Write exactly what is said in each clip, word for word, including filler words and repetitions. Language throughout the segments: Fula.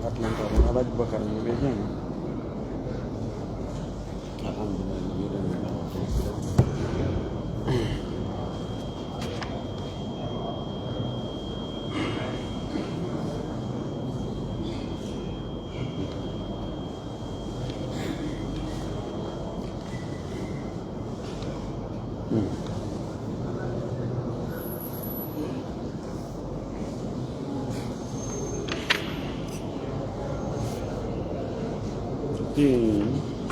Alhaji Boubacar, no ɓe jeeyi. Alhamdulillah. Te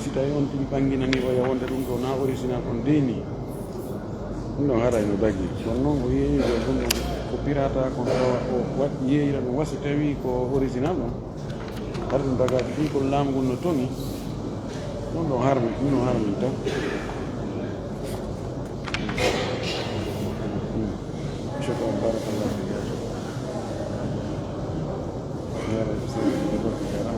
si tawi on tigi ɓanginani oya wonde ɗum ɗo na original, on deeni. Ɗum ɗon haray no dagi. Kono noon o yeeyi ɗum ɗon ko pirata, kono tawa o waɗi yeeyira ɗum wasi tawi ko original on. Hari ɗum dagaaki ɗum, kono laamu ngun no toŋi. Ɗum ɗon harmi, ɗum ɗon harmi tan. Shukran, barakallahu fik. Ya Rabbi, sallallahu alaihi wa sallam.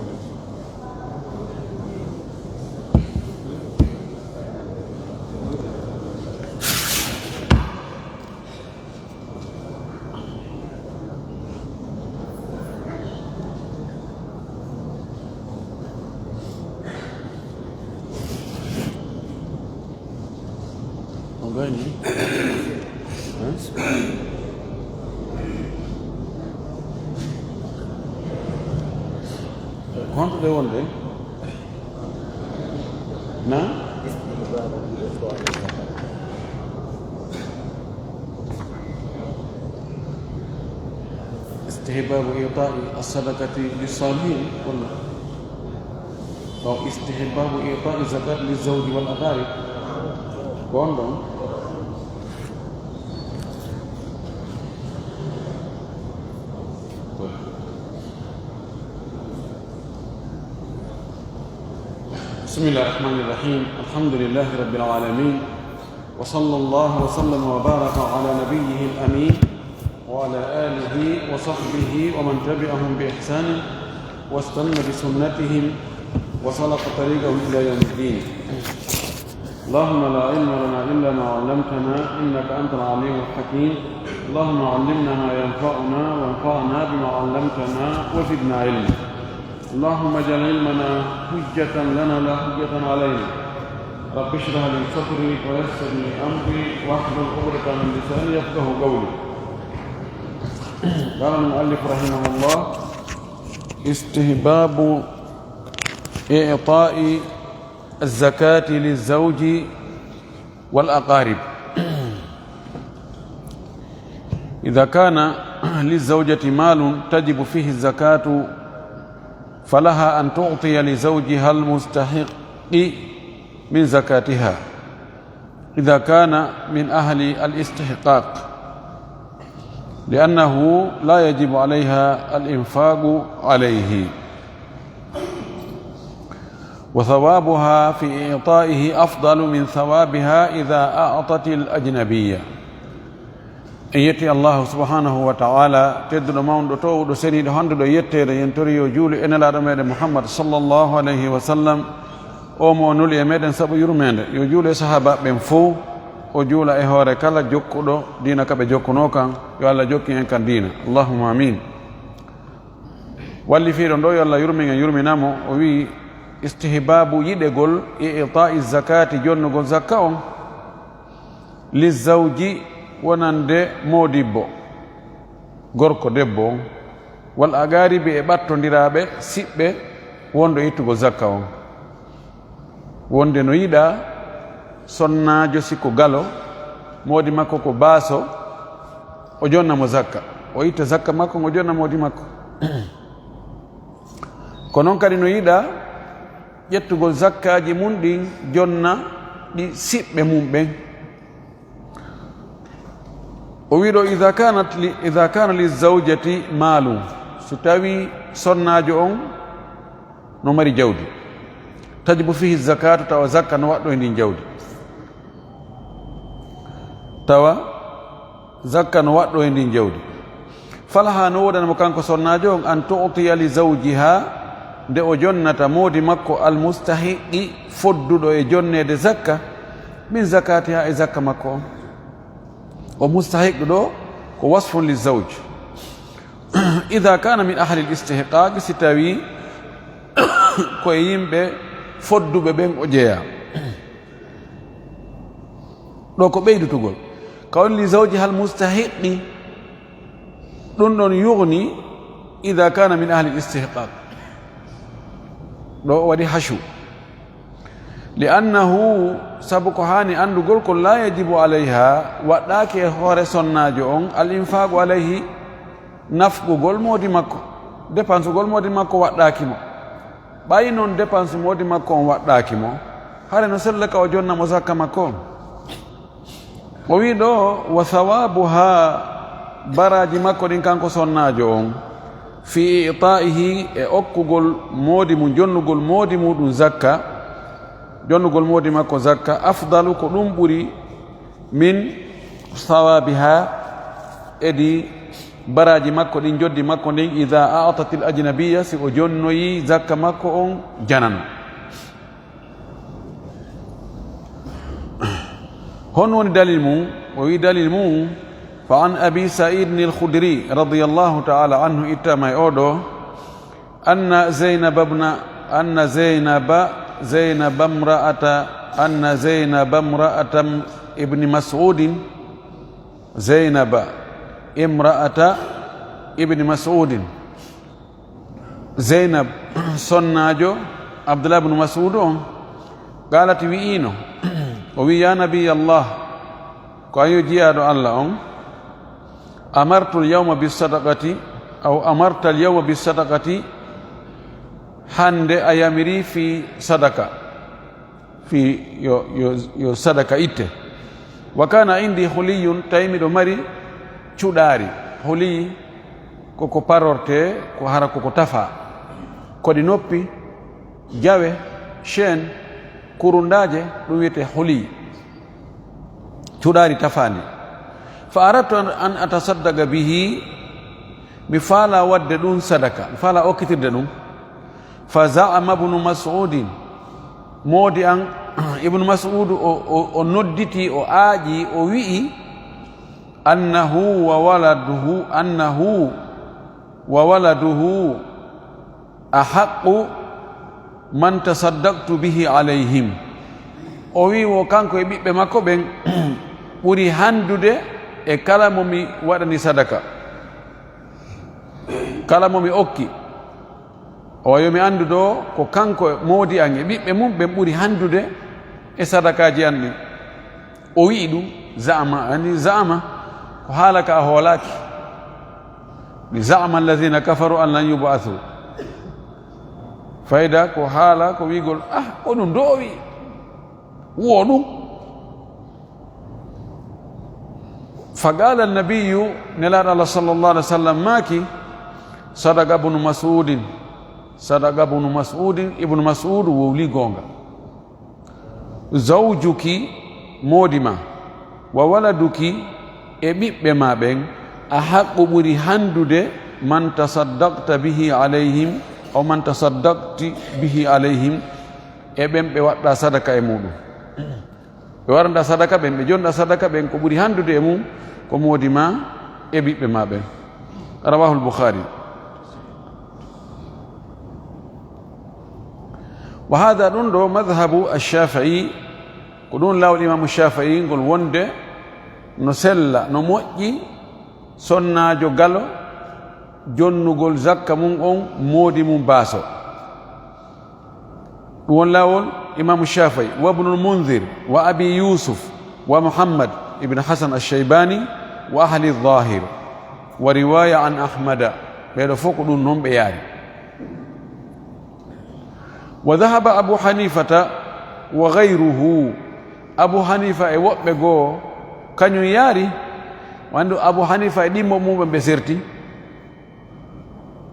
On gayni? Hein? Ko honto ɗe wonde? Na? Istihbabu ita'i as-sadaqati lis-salihin, walla? Aw istihbabu ita'i zakat liz-zawji wal aqarib. Ko on ɗon? بسم الله الرحمن الرحيم. الحمد لله رب العالمين. وصلى الله وسلم وبارك على نبيه الأمين وعلى آله وصحبه ومن تبعهم بإحسان واستن بسنتهم وسلك طريقهم إلى يوم الدين. اللهم لا علم لنا إلا ما علمتنا إنك أنت العليم الحكيم. اللهم علمنا ما ينفعنا وانفعنا بما علمتنا وزدنا علما. اللهم اجعل علمنا حجة لنا لا حجة علينا. رب اشرح لي صدري ويسر لي أمري واحلل عقدة من لساني يفقهوا قولي. قال المؤلف رحمه الله: استحباب إعطاء الزكاة للزوج والأقارب. إذا كان للزوجة مال تجب فيه الزكاة، فلها أن تعطي لزوجها المستحق من زكاتها، إذا كان من أهل الاستحقاق، لأنه لا يجب عليها الإنفاق عليه. وثوابها في إعطائه أفضل من ثوابها إذا أعطت الأجنبية. En yetti Allahu subhanahu wa ta'ala, tedduɗo, mawɗo, toowuɗo, seniiɗo, handuɗo e yetteede. Yen tori yo juulu e Nelaaɗo meɗen Muhammad sallallahu alayhi wa sallam, o mo o nuli e meɗen sabu yurmeende. Yo juulu e sahaabaaɓe ɓen fow, o juula e hoore kala jokkuɗo diina ka ɓe jokkunoo kan. Yo Allah jokkin en kan diina. Allahumma amin. Wallifiiɗo ɗo, yo Allah yurmin en, yurmina mo, o wi'i: istihbaabu, yiɗegol, i'taa'i zakaati, jonnugol zakka on, li zawji, wonande moodibbo, gorko, debbo on, wal aqaaribi, e ɓattondiraaɓe, siɓɓe, wonɗo ittugol zakka on. Wonde no yiɗaa sonnaajo, si ko galo, moodi makko ko baaso, o jonna mo zakka, o itta zakka makko, o jonna moodi makko. Ko non kadi no yiɗaa ƴettugol zakkaaji mun ɗin, jonna ɗi siɓɓe mun ɓen. O wi'i ɗo: "Idha kanat li, idha kana li zawjati malun", so tawi sonnaajo on no mari jawdi, "tajibu fihi zakatu", tawa zakka no waɗɗo e ndin jawdi, tawa zakka no waɗɗo e ndin jawdi, "falaha", no woodani mo kanko sonnaajo on, "an tu'tiya li zawjiha", nde o jonnata moodi makko, "al mustahiqi", fodduɗo e jonneede zakka, "min zakatiha", e zakka makko on. O mustahiq ɗo ko wasfun li zawj. Ida kana min ahli listihqaq, si tawi ko e yimɓe fodduɓe ɓen o jeeya. Ɗo ko ɓeydutugol. Ka on li zawji hal mustahiqi, ɗum ɗon yugni ida kana min ahli listihqaq. Ɗo o waɗi hachu. Li annahu, sabu ko haani anndugol, ko la yajibu alayha, waɗɗaaki e hoore sonnaajo on, al infaqu alayhi, nafqugol moodi makko, dépensugol moodi makko waɗɗaaki mo. Ɓay noon dépense moodi makko on waɗɗaaki mo, hare no sella ka o jonna mo zakka makko on. O wi ɗo, wa thawabuha, baraaji makko ɗin kanko sonnaajo on, fi itaihi, e okkugol moodi mum, jonnugol moodi muɗum zakka, jonnugol moodi makko zakka, afdalu, ko ɗum ɓuri, min thawabiha, edi baraaji makko ɗin, joddi makko ndin, ida atatil ajnabiya, si o jonnoyi zakka makko on janano. Honno woni dalil mum? O wi dalil mum, fa an abi saidin alkhudri radiyallahu taala anhu, ittama e oɗo, anna zainaba bna anna zainaba zainaba mraata anna zainaba mraata ibni masudin, zainaba imraata ibni masudin, Zeynab, sonnaajo Abdullah ibn Mas'ud on, qaalat, wi'ino, o wi, ya nabiy Allah, ko an yo jiyaaɗo Allah on, amartu al-yawma bis-sadaqati, aw amarta al-yawma bis-sadaqati, hannde a yamiri fii sadaka, fii yo, yo, yo sadaka itte. Wa kana indi huliyun, tawi miɗo mari cuɗaari. Huliy ko ko parorte, ko hara ko ko tafa. Koɗi noppi, jawe, chaîne, kurundaaje, ɗum wiyetee huliy. Cuɗaari tafaandi. Fa aradtu an, an atasaddaqa bihi, mi faala waɗde ɗum sadaka, mi faala okkitirde ɗum. Fa za'ama ibnu Mas'udin, moodi an, Ibnu Mas'udu o, o, o nodditi, o aaƴi, o wi'i, annahu wa waladuhu, annahu wa waladuhu ahaqqu man tasaddaqtu bihi alayhim. O wi'i wo kanko e ɓiɓɓe makko ɓen ɓuri hanndude e kala mo mi waɗani sadaka, kala mo mi okki. O yo mi anndu ɗo ko kanko e moodi an e ɓiɓɓe mum ɓen ɓuri hanndude e sadakaaji an ɗin. O wi'i ɗum, za'ama, ani za'ama, ko haala ka a hoolaaki. Mi za'ama alladhina kafaru an lan yub'athu. Fayda ko haala ko wi'gol, ah, ko ɗum ɗo o wi'i. Wo ɗum. Fa qala annabiyyu, Nelaaɗo Allah sallallahu alaihi wa sallam maaki, sadaqa ibnu Mas'udin, sadaqa ibnu Mas'udin, Ibnu Mas'ud wowli goonga. Zawjuki, moodi ma, wa waladuki, e ɓiɓɓe ma ɓen, ahaqqu, ɓuri hanndude, man tasaddaqta bihi alayhim, aw man tasaddaqti bihi alayhim, e ɓen ɓe waɗɗa sadaka e muɗum. Ɓe waɗanɗa sadaka ɓen, ɓe jonɗa sadaka ɓen, ko ɓuri hanndude e mum ko moodi ma e ɓiɓɓe ma ɓen. Rawahul Bukhari. Wa hada, ɗum ɗo, madhhabu ash-Shafi'i, ko ɗum laawol Imaamu Shafi'i ngol, wonde no sella, no moƴƴi sonnaajo galo jonnugol zakka mum on moodi mum baaso. Ɗum won laawol Imaamu Shafi'i, wa Ibnul Munzir, wa Abi Yusuf, wa Muhammad ibn Hasan ash-Shaybani, wa ahli Zahir, wa riwaya an Ahmada. Ɓeeɗo fof ko ɗum noon ɓe yaari. Wa dhahaba Abu Hanifata wa ghayruhu. Abu Hanifa e woɓɓe goo, kañum yaari, wonde Abu Hanifa e ɗimmo muɓɓen ɓe serti.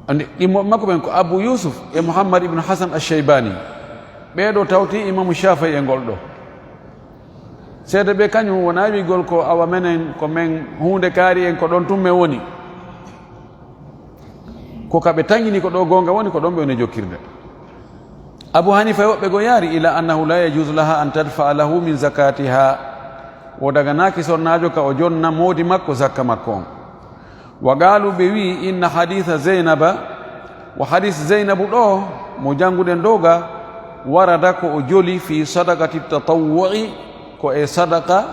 Andi, ɗimmo makko ɓen ko Abu Yusuf e Muhammad ibn Hasan ash-Shaybani. Ɓee ɗo tawti Imamu Shafi'i e ngol ɗo. Seede ɓe kañum wona wi'gol ko awa menen, ko men huunde kaari en, ko ɗon tun men woni. Ko ka ɓe taŋini ko ɗo goonga woni, ko ɗon ɓe woni jokkirde. Abu Hanifa e woɓɓe goo yaari, ila annahu la yajuzu laha an tadfa'a lahu min zakatiha. O daganaaki sonnaajo ka o jonna moodi makko zakka makko on. Wa qaalu, ɓe wi'i, inna hadiisa Zeynaba, wa hadiis Zeynabu ɗo mo jannguɗen ɗo ga, warada ko o joli fi sadaqati tatawwu'i, ko e sadaqa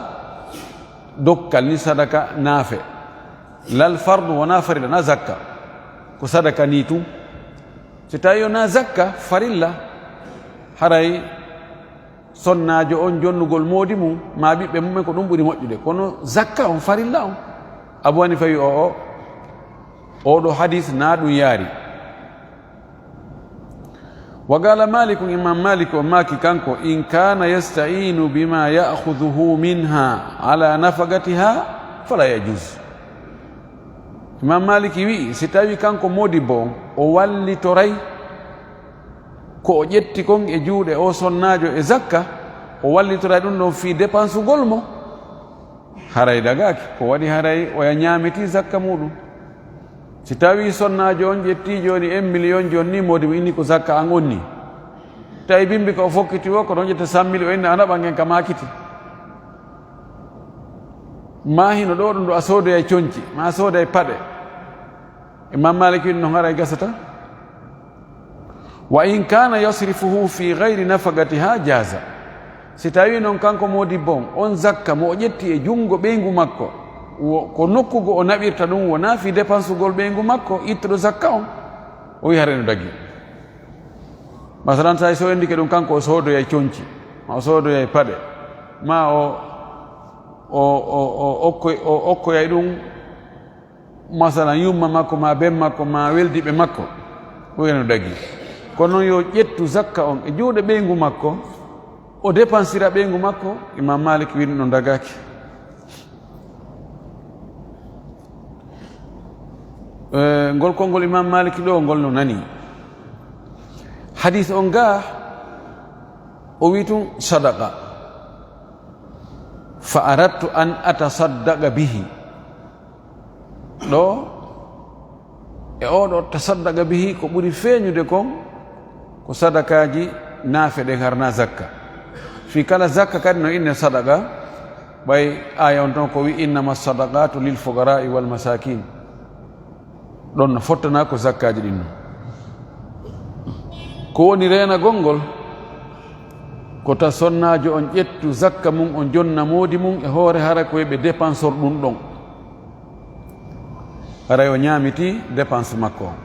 dokkal ni, sadaqa naafe. Lal fardu, wona farilla, na zakka. Ko sadaqa ni tun. Si tawi wona zakka, farilla, haray sonnaajo on jonnugol moodi mum, ma ɓiɓɓe mum'en, ko ɗum ɓuri moƴƴude. Kono zakka on farilla on. Abu Hanifa wi, o, o, oɗo hadis na ɗum yaari. Wa qala Malikun, Imam Malik o maaki kanko, in kana yasta'inu bima ya'khudhuhu minha ala nafaqatiha fala yajuz. Imam Malik wi'i, si tawi kanko modibbo on, o wallitoray ko o ƴetti kon e juuɗe o sonnaajo e zakka, o wallitoray ɗum ɗon fii depensugol mo, haray dagaaki. Ko waɗi haray oya ñaamiti zakka muɗum? Si tawi sonnaajo on ƴetti jooni un million, jooni ni moodi mo inni ko zakka an on ni. Tawi bimbi ka o fokkiti wo, ko ɗon ƴetta cent mille, o inna ana ɓangen ka maakiti. Ma hino ɗo ɗum ɗo a soodoyay conci, ma a sooday paɗe. Imam Malik wi'i non haray gasata. Wa in kana yasrifuhu fi ghayri nafaqatiha jaza. Si tawi non kanko modibbo on, on zakka mo o ƴetti e junngo ɓeyngu makko, wo, ko nokkugo o naɓirta ɗum, wona fii depensugol ɓeyngu makko, ittuɗo zakka on, o wi'i haray no dagi. Masalan, tawi so endike ɗum kanko o soodoyay conci, ma o soodoyay paɗe, ma o, o, o, o okkoy-, o okkoyay ɗum masalan, yumma makko, ma ben makko, ma weldiɓe makko, o wi'a no dagi. Kono non yo ƴettu zakka on e juuɗe ɓeyngu makko, o depensira ɓeyngu makko, Imam Malik wi'i no dagaaki. Eh, ngol konngol Imam Malik ɗo, ngol no nani. Hadis on ga, o wi'i tun sadaqa. Fa aradtu an atasaddaqa bihi. Ɗo, e oɗo tasaddaqa bihi, ko ɓuri feeñude kon, ko sadakaaji naafe ɗen, harna zakka. Fii kala zakka kadi no inne sadaqa, ɓay aaya on ton ko wi'i, "Innama sadaqatu lil fuqara'i wal masakin." Ɗon no fottana ko zakkaaji ɗin non. Ko woni reenagol ngol? Ko ta sonnaajo on ƴettu zakka mum, on jonna moodi mum e hoore hara ko e ɓe dépensor ɗum ɗon. Haray o ñaamiti dépense makko on.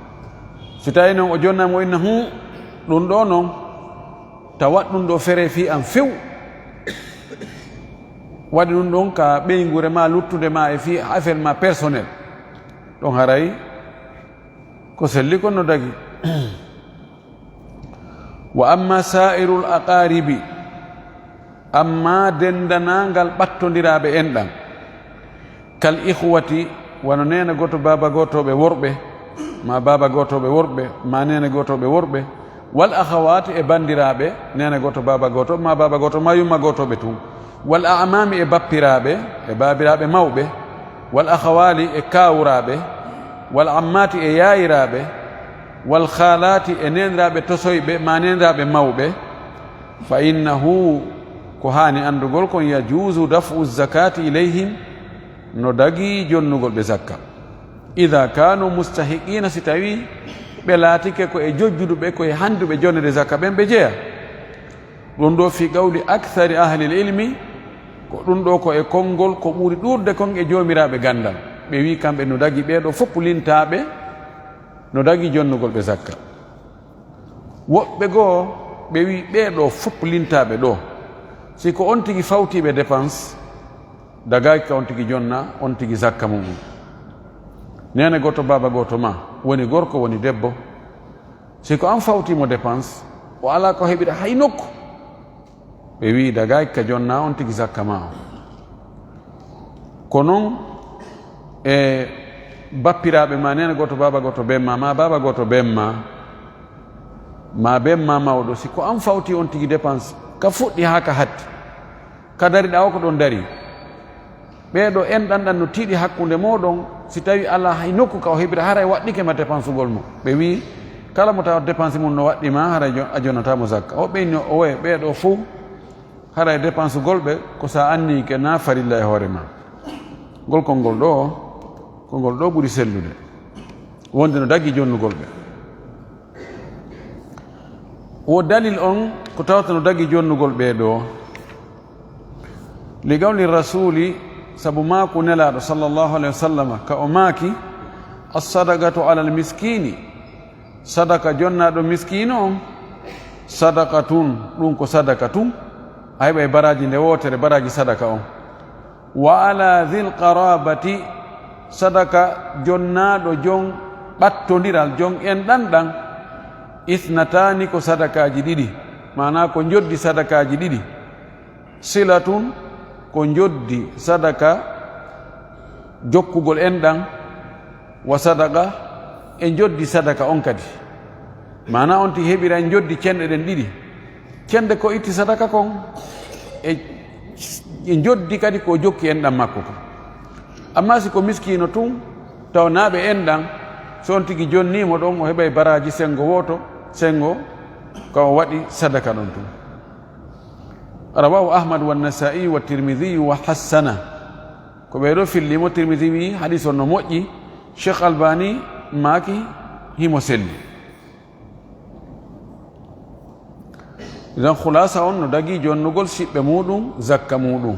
Si tawi non o jonna mo inna, "Hum, ɗum ɗo non, ta waɗ ɗum ɗo fere fii an few. Waɗi ɗum ɗon ka ɓeynguure ma, luttude ma e fii affaire ma personnel." Ɗon haray ko selli kon no dagi. Wa amma sa'irul aqaribi, amma dendanangal ɓattondiraaɓe enɗan, kal ikhwati, wano neene gooto, baaba gooto ɓe worɓe, ma baaba gooto ɓe worɓe, ma neene gooto ɓe worɓe, wal akhawati, e bandiraaɓe, neene gooto, baaba gooto, ma baaba gooto, ma yumma gooto ɓe tun, wal a'mami, e bappiraaɓe, e baabiraaɓe mawɓe, wal akhawali, e kawraaɓe, wal ammati, e yaayiraaɓe, wal khalati, e neeniraaɓe tosoyɓe, ma neeniraaɓe mawɓe, fa innahu, ko haani anndugol kon, yajuzu daf'u zakati ilayhim, no dagi jonnugol ɓe zakka. Idha kanu mustahiqina, si tawi ɓe laatike ko e jojjuduɓe, ko e handuɓe jonnede zakka ɓen ɓe jeya. Ɗum ɗo fi qawli akthari ahlil ilmi, ko ɗum ɗo ko e konngol ko ɓuri ɗuuɗde kon e joomiraaɓe ganndal. Ɓe wi'i kamɓe no dagi ɓee ɗo fof lintaaɓe, no dagi jonnugol ɓe zakka. Woɓɓe goo ɓe wi'i ɓee ɗo fof lintaaɓe ɗo, si ko on tigi fawtiiɓe dépense, dagaaki ka on tigi jonna on tigi zakka mu'un. Neene gooto, baaba gooto ma, woni gorko, woni debbo, si ko an fawtii mo dépense, o alaa ko heɓira hay nokku, ɓe wi'i dagaaki ka jonna on tigi zakka ma on. Ko non e bappiraaɓe ma, neene gooto, baaba gooto, ben ma, ma baaba gooto, ben ma, ma ben ma mawɗo, si ko an fawtii on tigi dépense, ka fuɗɗi haa ka hatti, ka dariɗaa o ko ɗon darii. Ɓee ɗo enɗan ɗan no tiiɗi hakkunde mooɗon, si tawi alaa hay nokku ka o heɓira, haray waɗɗike ma dépensugol mo. Ɓe wi'i, kala mo tawa dépense mum no waɗɗi ma, haray jon-, a jonnataa mo zakka. O ɓe inni, o woye, ɓee ɗo fow, haray dépensugol ɓe, ko sa anniike na farilla e hoore ma. Ngol konngol ɗo, Ko ngol ɗo ɓuri sellude, wonde no dagi jonnugol ɓe. Wo dalil on ko tawata no dagi jonnugol ɓe ɗo. Li qawli rasuli, sabu maaku Nelaaɗo sallallahu alayhi wa sallam, ka o maaki: "As-sadaqatu alal miskini, sadaka jonnaaɗo miskiino on, sadaqatun, ɗum ko sadaka tun." A heɓay baraaji nde wootere, baraaji sadaka on. "Wa ala dhil qarabati, sadaka jonnaaɗo jon ɓattondiral, jon enɗan ɗan, ithnatani, ko sadakaaji ɗiɗi, maanaa ko njoddi sadakaaji ɗiɗi. Silatun, ko njoddi sadaka jokkugol enɗan, wa sadaqa, e njoddi sadaka on kadi." Maanaa on tigi heɓiray njoddi cenɗe ɗen ɗiɗi. Cenɗe ko itti sadaka kon, e, e njoddi kadi ko jokki enɗan makko kon. Amma si ko miskiino tun, taw naa ɓe enɗan, so on tigi jonniimo ɗon, o heɓay baraaji senngo wooto, senngo ka o waɗi sadaka ɗon tun. Rawahu Ahmad wa Nasa'i wa Tirmidhi wa hassana. Ko ɓee ɗo filliimo, Tirmidhi wi hadiis on no moƴƴi, Sheikh Albani maaki himo selli. Idan khulasa on no dagi jonnugol siɓɓe muɗum, zakka muɗum.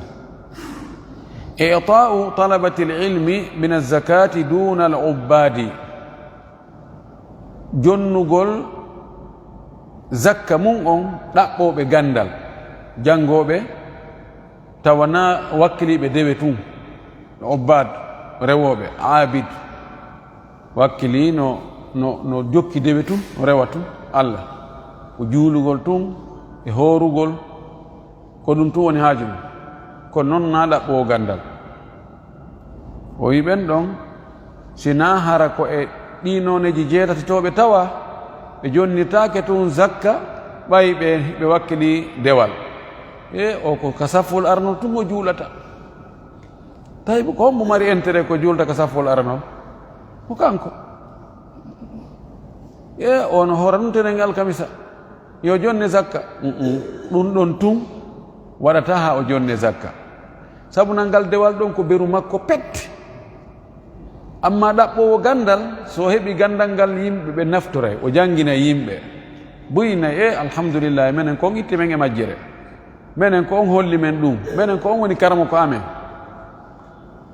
I'ta'u talabatil ilmi min az-zakati duna al-ubbadi. Jonnugol zakka mun on ɗaɓɓooɓe ganndal, janngooɓe, tawa naa wakkiliiɓe dewe tun, no obbaad, rewooɓe, aabid, wakkilii no, no, no jokki dewe tun, no rewa tun Alla. Ko juulugol tun, e hoorugol, ko ɗum tun woni haaju mum. Ko non naa ɗaɓɓoowo ganndal. O wi ɓen ɗon, si naa hara ko e ɗii nooneeji jeetati to ɓe tawa, ɓe jonnirtaake tun zakka, ɓay ɓe, ɓe wakkilii dewal. E o ko ka saffol aranol tun o juulata. Tawi ko hombo mari intérêt ko juulta ka saffol aranol? Ko kanko. E o no hoora tun tenen alkamisa. Yo jonne zakka. Mm-mm. Ɗum ɗon tun waɗata haa o jonne zakka. Sabu nan ngal dewal ɗon ko beru makko pet. Amma ɗaɓɓoowo ganndal, so o heɓi ganndal ngal, yimɓe ɓe naftoray, o janngina yimɓe. Buy nay, e alhamdulillahi, menen kon itti men e majjere. Menen ko on holli men ɗum. Menen ko on woni karamoko amen.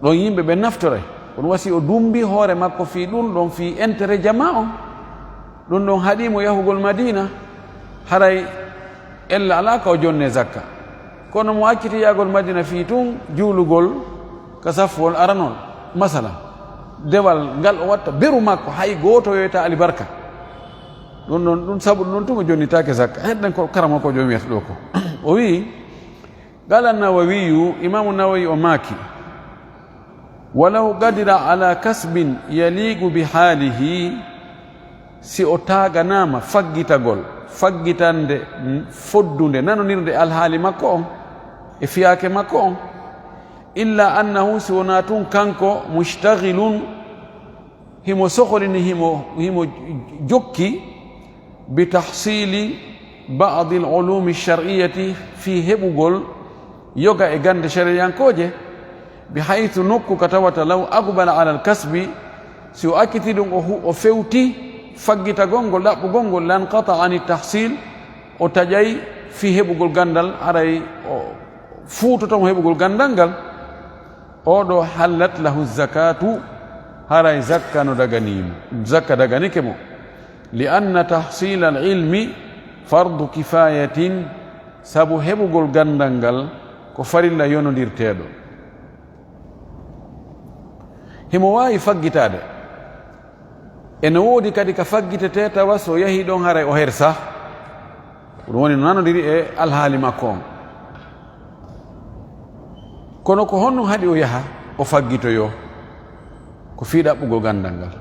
Ɗon yimɓe ɓe naftoray. Kono wasi o dumbi hoore makko fii ɗum ɗon, fii intérêt jamaa on. Ɗum ɗon haɗi mo yahugol Madina. Haray ella alaa ka o jonne zakka. Kono mo acciti yahgol Madina fii tun juulugol ka saffuwol aranol. Masala, dewal ngal o watta beru makko, hay gooto yoyta alibarka. Ɗum ɗon, ɗum sabu ɗum ɗon tun o jonnitaake zakka. Heɗen ko karamoko jom wiyata ɗo ko. O wi'i, Qala Nawawiyu, Imaamu Nawawi o maaki, "Walaw qadira ala kasbin yaliqu bi haalihi," si o taaganaama faggitagol, faggitande foddunde, nanonirde alhaali makko on, e fiyaake makko on, illa annahu, si wonaa tun kanko, mushtaghilun, himo soholini, himo, himo jokki, bi tahsili ba'di al-ulumi shar'iyyati, fii heɓugol yoga e gannde shariyankooje, bi haythu, nokku ka tawata, law aqbala ala al-kasbi, si o acciti ɗum, o hu-, o fewti faggitagol ngol, ɗaɓɓugol ngol, lanqata'a ani tahsil, o taƴay fii heɓugol ganndal, haray o fuutoto mo heɓugol ganndal ngal. Oɗo hallat lahu zakatu, haray zakka no dagani mo, zakka daganike mo. Li anna tahsila al ilmi fardu kifayatin, sabu heɓugol ganndal ngal ko farilla yonondirteeɗo. Himo waawi faggitaade. Ene woodi kadi ka faggitetee tawa so yahii ɗon haray o hersa. Ɗum woni no nanondiri e alhaali makko on. Kono ko honɗum haɗi o yaha, o faggitoyoo? Ko fii ɗaɓɓugol ganndal ngal.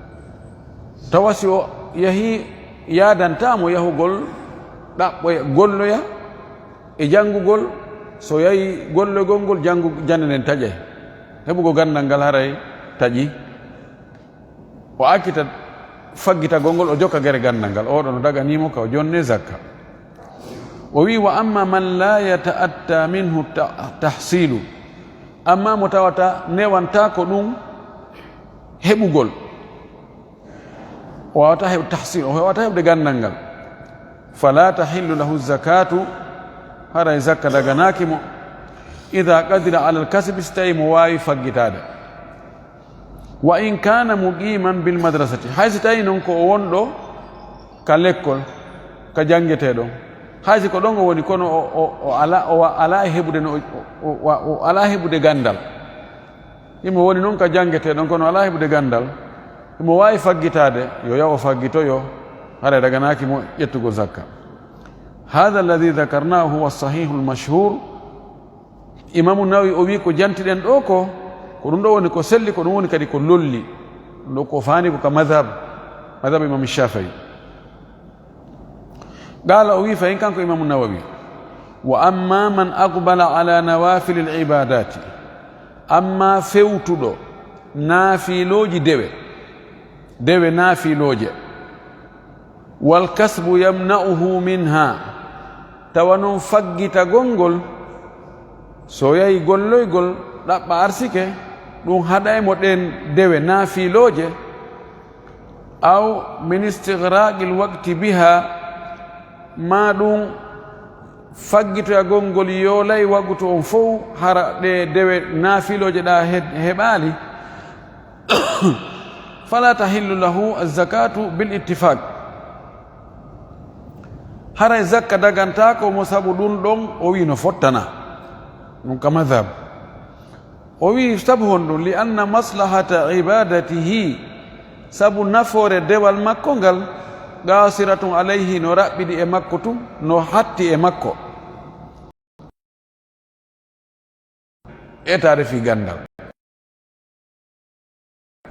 Tawa si o yahii, yaadantaa mo yahugol ɗaɓɓoya, golloya e janngugol, so yahii golloygol ngol, janngu-, jannde nden taƴay. Heɓugol ganndal ngal haray taƴi. O accita faggitagol ngol, o jokka gere ganndal ngal. Oɗo no daganii mo ka o jonne zakka. O wi'i, "Wa amma man la yata'atta minhu ta-, tahsilu." Amma mo tawata newantaako ɗum heɓugol. O waawata heɓ-, tahsil, o waawata heɓde ganndal ngal. Fala tahillu lahu zakatu, haray zakka daganaaki mo. Ida qadira ala alkasbi, si tawi mo waawi faggitaade. Wa in kana muqiman bil madrasati, hay si tawi noon ko o wonɗo ka lekkol, ka janngetee ɗon, hay si ko ɗon o woni, kono o, o, o ala, o wa-, ala e heɓude no, o, o, o ala heɓude ganndal. Imo woni noon ka janngetee ɗon, kono ala heɓude ganndal. Imo waawi faggitaade, yo yaw o faggitoyo, haray daganaaki mo ƴettugol zakka. Hada alladi dakarnahu huwa sahihu lmashhur. Imamu Nawawi o wi ko jantiɗen ɗo ko, ko ɗum ɗo woni ko selli, ko ɗum woni kadi ko lolli. Ɗum ɗo ko faani ko ka madhab, madhab Imam Shafii. Qala, o wi fayin kanko Imamu Nawawi, wa amma man aqbala ala nawafili libadati, amma fewtuɗo naafilooji dewe, dewe naafilooje, wal kasbu yamna'uhu minha, tawa noon faggitagol ngol, so yahi golloygol ɗaɓɓa arsike, ɗum haɗay mo ɗeen dewe naafilooje, aw min istighraqil waqti biha, ma ɗum faggitoyagol ngol yoolay wagutu on fow, hara ɗe dewe naafilooje ɗa he-, heɓaali, fala tahillu lahu azzakatu bil ittifaq. Haray zakka dagantaako mo, sabu ɗum ɗon o wi no fottana. Ɗum ka madhab. O wi sabu honɗum? Li anna maslahata ibadatihi, sabu nafoore dewal makko ngal, qasiratun alayhi, no raɓɓiɗi e makko tun, no hatti e makko. Etaade fii ganndal.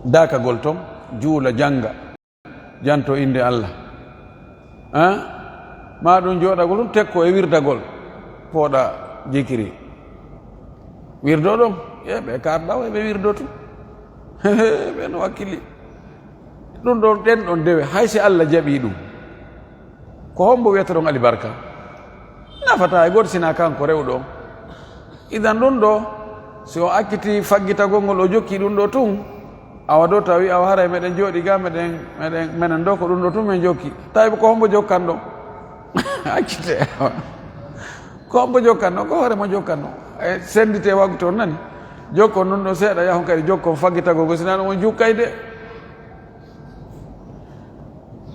Daakagol ton, juula, jannga, janto innde Allah. An? Ma ɗum jooɗagol tun tekko e wirdagol, pooɗa jikiri. Wirdo ɗon, e ɓe kaarɗa o, e ɓe wirdo tun. Ɓe no wakkili. Ɗum ɗon, ɗen ɗon dewe, hay si Allah jaɓii ɗum, ko hombo wiyata ɗon alibarka? Nafataa e gooto, sinaa kanko rewɗo on. Idan ɗum ɗo, si o acciti faggitagol ngol, o jokki ɗum ɗo tun, awa ɗo tawi, awa haray meɗen jooɗi ga, meɗen, meɗen, menen ɗo ko ɗum ɗo tun men jokki. Tawi ko hombo jokkan ɗon? Accite, awa. Ko hombo jokkan ɗon? Ko hoore mo jokkan ɗon. E sendite waktu on nani. Jokkon ɗum ɗo seeɗa, yahon kadi jokkon faggitagol ngol, sinaa ɗum on jukkay de.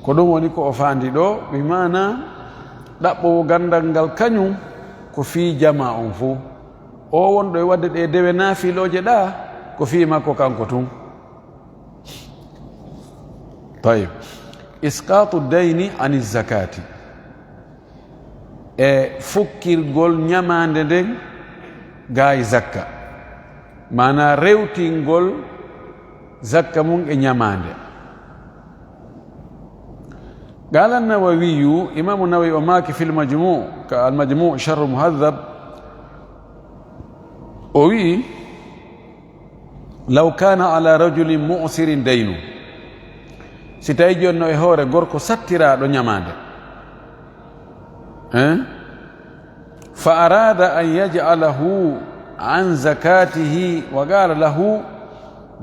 Ko ɗum woni ko o faandi ɗo, bi maana ɗaɓɓoowo ganndal ngal kañum ko fii jamaa on fow. O wonɗo e waɗde ɗe dewe naafilooje ɗa, ko fii makko kanko tun. Tayib. Isqatu dayni ani zakati. E fukkirgol ñamaande nden gaay zakka, maanaa rewtingol zakka mum e ñamaande. Qaala Nawawiyu, Imaamu Nawawi o maaki fil Majmuu, ka Al Majmuu Sharhul Muhadhab, o wi'i, Law kana ala rajulin mu'sirin daynu, si tawi jooni no e hoore gorko sattiraaɗo ñamaande, hein? Fa arada an yaj'alahu an zakatihi wa qala lahu,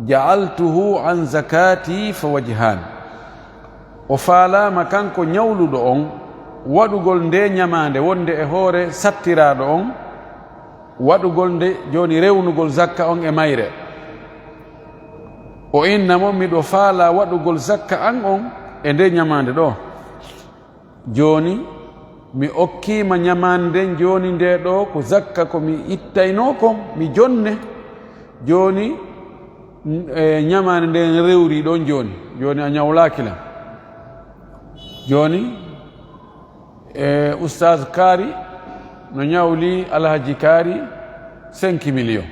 ja'altuhu an zakati, fa wajhan. O faalaama kanko ñawluɗo on waɗugol nde ñamaande wonde e hoore sattiraaɗo on, waɗugol nde jooni rewnugol zakka on e mayre. O inna mo, miɗo faalaa waɗugol zakka an on e nde ñamaande ɗo. Jooni mi okkiima ñamaande nden, jooni nde ɗo ko zakka ko mi ittaynoo kon, mi jonne. Jooni, n-, e ñamaande nden rewri ɗon jooni. Jooni a ñawlaaki lan. Jooni, e Oustaz Kaari no ñawli Alhaji Kaari cinq millions.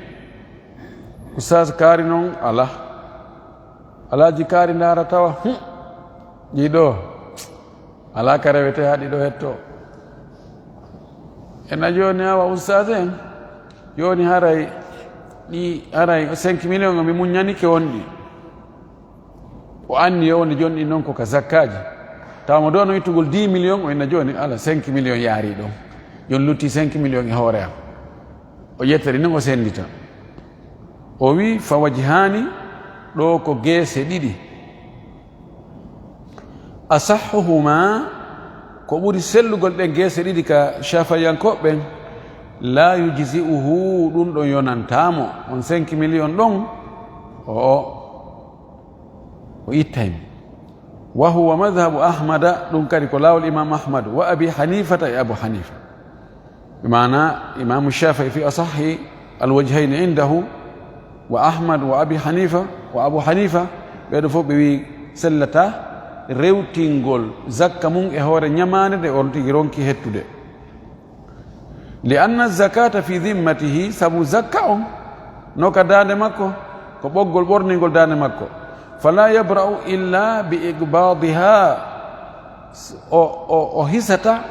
Oustaz Kaari non alaa. Alhaji Kaari ndaara tawa, hum, ɗi ɗo alaa ka rewetee haa ɗi ɗo hettoo. Ena jooni awa Oustaz en, jooni haray ɗi, haray cinq millions o mi muññanike on ɗi. O anni yo wonde jooni ɗin noon ko ka zakkaaji. Tawa mo ɗo no ittugol dix millions, o inna jooni, ala, cinq millions yaari ɗon. Jooni lutti cinq millions e hoore am. O ƴetta ɗi noon, o senndita. O wi, fa wajhaani, Ɗo ko geese ɗiɗi. Asahhuhuma, ko ɓuri sellugol ɗen geese ɗiɗi ka Shafi'iyankooɓe ɓen, la yujzi'uhu, ɗum ɗon yonantaa mo. On cinq millions ɗon, o, o, o ittay mo. Wa huwa madhhabu Ahmada, ɗum kadi ko laawol Imam Ahmad, wa Abi Hanifata e Abu Hanifa. Bi maana, Imaamu Shaafi'i fi asahhi alwajhayni indahu, wa Ahmad wa Abi Hanifa, wa Abu Hanifa, ɓeeɗo fof ɓe wi sellataa rewtingol zakka mum e hoore ñamaande nde on tigi ronki hettude. Li anna zakata fi dhimmatihi, sabu zakka on no ka daande makko, ko ɓoggol ɓorningol daande makko. Fala yabra'u illa bi iqbadiha, o, o, o hisata,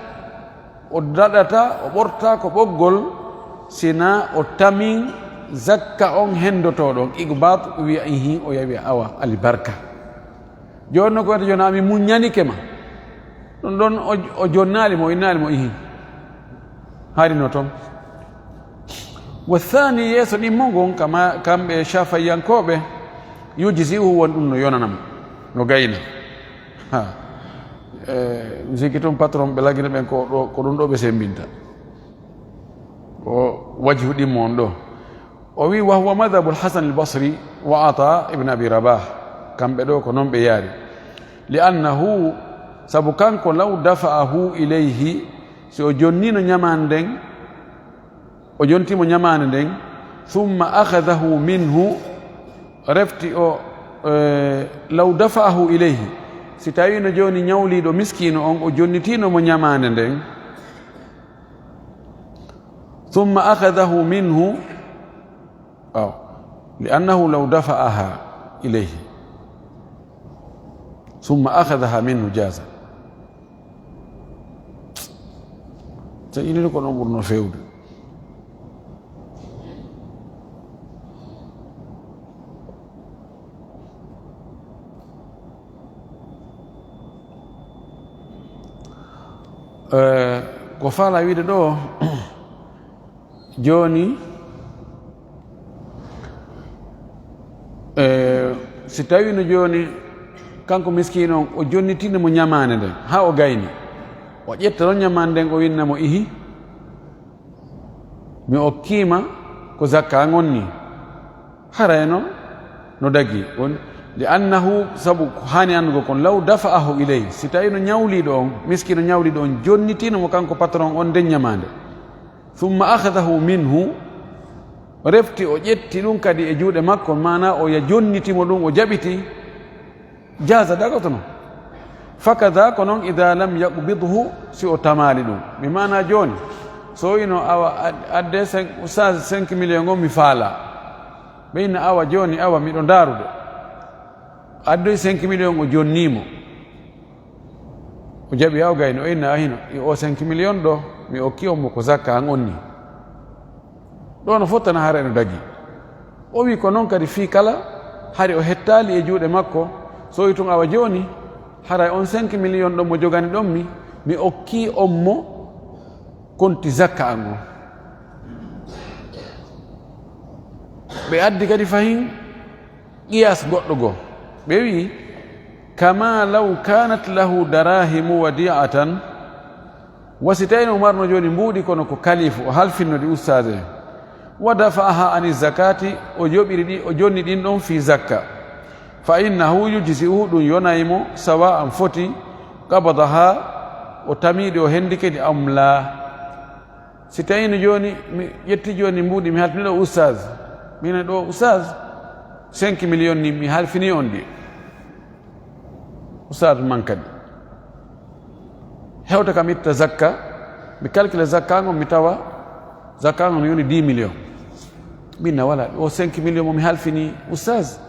o daɗata, o ɓorta ko ɓoggol, sina o tamin zakka on hendotooɗo on. Iqbad, o wiya, ihi, o yawi awa, alibarka. Jooni no ko wiyata jooni, a mi muññanike ma. Ɗum ɗon o, o jonnaali mo, o innaali mo, ihi. Hari no toon. Wa thani, yeeso ɗimmo ngon, kama, kamɓe Shafi'iyankooɓe, yujzi'uhu, won ɗum no yonana mo, no gayna. Ha. E, mi sikki tun patron ɓe lagina ɓen ko ɗo, ko ɗum ɗo ɓe sembinta. Ko wajhu ɗimmo on ɗo. O wi, wa huwa madhhabu al-Hasan al-Basri wa Ata ibn Abi Rabah. Kamɓe ɗo ko non ɓe yaari. Li annahu, sabu kanko, law dafa'ahu ilayhi, si o jonnino ñamaande nden, o jonti mo ñamaande nden, thumma akhadhahu minhu, refti o, e, law dafa'ahu ilayhi, si tawino jooni ñawliiɗo miskiino on, o jonnitino mo ñamaande nden, thumma akhadhahu minhu, aw, li annahu law dafa'aha ilayhi, thumma akhadhaha minhu jaza. So iniri ko ɗon ɓurno feewde. Eh, ko faala wiide ɗo, jooni, eh, si tawino jooni kanko miskiino on, o jonnitino mo ñamaande nden, haa o gayni, o ƴetta ɗon ñamaande nden, o winna mo, ihi, mi okkiima ko zakka an on ni. Haray noon no dagi. On, li annahu, sabu ko haani anndugo kon, law dafa'ahu ilayhi, si tawino ñawliiɗo on, miskiino ñawliiɗo on, jonnitino mo kanko patron on nden ñamaande, thumma akhadhahu minhu, refti o ƴetti ɗum kadi e juuɗe makko, maana o ya jonniti mo ɗum, o jaɓiti, jaza, dagotono. Fakada, ko noon, ida lam yaqbidhu, si o tamaali ɗum. Mi maana jooni, so ino awa ad-, adde cinq, sa cinq millions on mi faala. Ɓe inna awa jooni, awa miɗo ndaarude. Addoy cinq millions o jonnii mo. O jaɓi haa o gayni, o inna a hino, e o cinq millions ɗo, mi okki on mo ko zakka an on ni. Ɗo no fottana hara eno dagi. O wi ko noon kadi fii kala, hari o hettaali e juuɗe makko, so wi tun awa jooni, haray on cinq millions ɗon mo jogani ɗon mi, mi okki on mo konti zakka an on. Ɓe addi kadi fahin qiyas goɗɗo goo. Ɓe wi'i, kama law kanat lahu darahimu wadi'atan, wa si tawino o marno jooni mbuuɗi kono ko kalifu, o halfinno ɗi ustaas en. Wa dafa'aha ani zakati, o joɓiri ɗi, o jonni ɗin ɗon fii zakka. Fa innahu yujzi'uhu, ɗum yonay mo, sawa'an foti, qabadaha, o tamiɗi, o hendike ɗi, am laa. Si tawino jooni, mi ƴetti jooni mbuuɗi, mi halfini ɗo ustaas. Min ɗo ustaas, cinq millions ni mi halfini on ɗi. Ustaas man kadi. Hewta kam itta zakka, mi calcula zakka ngon, mi tawa zakka ngon yoni dix millions. Min na wala, o cinq millions mo mi halfini ustaas,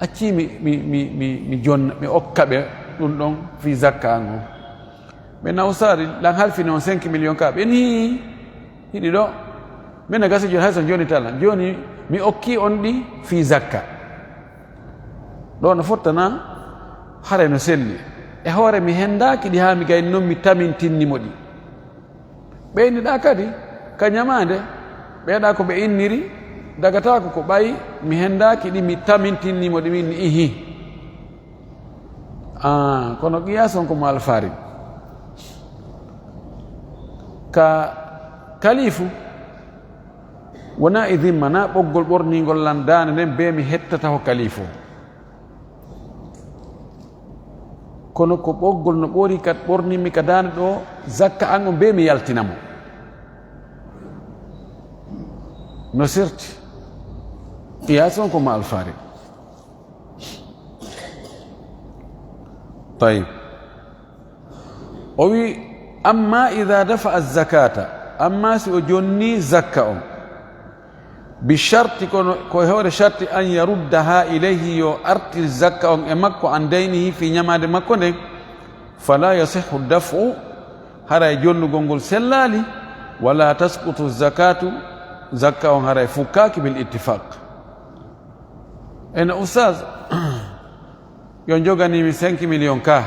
acci mi, mi, mi, mi, mi jonna, mi okka ɓe ɗum ɗon fii zakka ngon. Ɓe na ustaas, lan halfini on cinq millions ka, ɓe ni hiɗi ɗo. Min na gasi jooni, hay son jooni tala. Jooni mi okki on ɗi fii zakka. Ɗo no fottana, haray no selli. E hoore mi hendaaki ɗi haa mi gayni noon mi tamintinni mo ɗi. Ɓe inniɗaa kadi ka ñamaande, ɓeeɗaa ko ɓe inniri Dagataako ko ɓay mi henndaaki ɗi, mi tamintinni mo ɗi, min ihi. Ah, kono qiyaas on ko mo alfaari. Ka kalifu, wonaa e zimma, na ɓoggol ɓorningol lan daande nden, be mi hettata ko kalifu. Kono ko ɓoggol no ɓoori ka ɓornimmi ka daande ɗo, zakka an on be mi yaltina mo. No serti. Qiyaas on ko ma alfaari. Tayib. O wi, amma ida dafa zakata, amma si o jonni zakka on, bi sharti, kono ko e hoore sharti, an yaruddaha ilayhi, yo artir zakka on e makko, an daynihi, fi ñamaande makko nden, fala yasihhu daf'u, haray jonnugol ngol sellaali, wala tasqutu zakatu, zakka on haray fukkaaki bil ittifaq. Eno, ustaz, yo joganimi cinq millions ka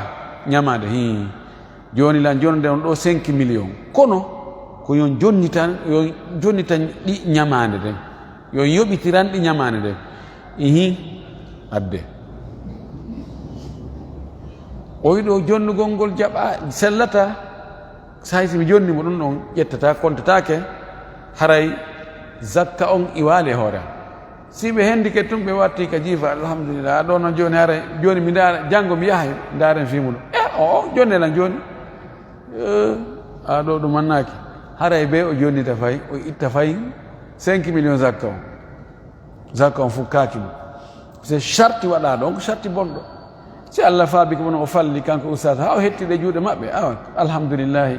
ñamaande. Hi. Jooni lan jonde on ɗo cinq millions. Kono ko yon jonnitan, yon jonnitan ɗi ñamaande den. Yon yoɓitiran ɗi ñamaande den. Ihi. Adde. O wi ɗo jonnugol ngol jaɓa, sellata. Sahay si mi jonni mo ɗum ɗon ƴettata, kontataake, haray zakka on iwaali e hoore am. Si ɓe hendike tun, ɓe watti ka jiifa, alhamdulillah, ɗo noon jooni haray, jooni mi ndaara, janngo mi yahay, ndaaren fii muɗum. E o, o, jonnee lan jooni. Eh, a ɗo ɗum mannaaki. Haray be o jonnita fay, o itta fay cinq millions zakka on. Zakka on fukkaaki mo. Se sharti waɗa ɗon, ko sharti bonɗo. Si Allah faabi ko, o falli kanko ustaas, haa o hetti ɗe juuɗe maɓɓe, awa, alhamdulillahi.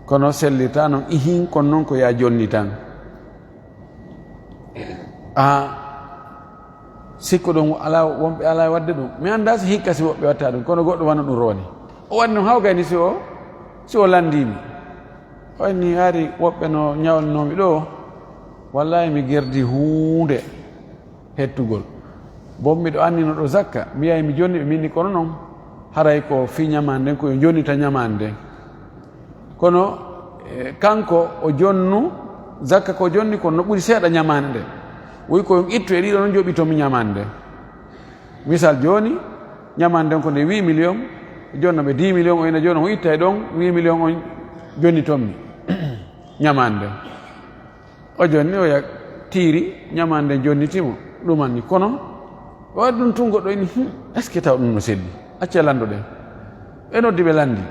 Kono sellirta non, ihin, kono non ko ya jonni tan. A sikko ɗum alaa, wonɓe alaa waɗde ɗum. Mi anndaa si hikka si woɓɓe watta ɗum, kono goɗɗo wano ɗum rowani. O waɗi ɗum haa o gayni si o, si o lanndii mi. O inni, hari woɓɓe no ñawlinoomi ɗo, wallahi mi gerdi huunde hettugol. Bon, miɗo annino ɗo zakka, mi yahi mi jonni ɓe, minni kono non, haray ko fii ñamaande nden, ko yo jonnita ñamaande nden. Kono, eh, kanko o jonnu, zakka ko jonni, kono no ɓuri seeɗa ñamaande nden. Woy ko yo ittu e ɗiɗo non, joɓi to mi ñamaande nden. Misal jooni, ñamaande nden ko nde huit millions, jonna ɓe dix millions, o ina jooni o itta e ɗon huit millions on jonni ton mi ñamaande nden. O jonni, o ya tiiri, ñamaande nden jonniti mo, ɗumanni. Kono, o waɗi ɗum tun goɗɗo ini, "Hmm, est-ce que taw ɗum no selli? Acca lanndo ɗen." Ɓe noddi, ɓe lanndi.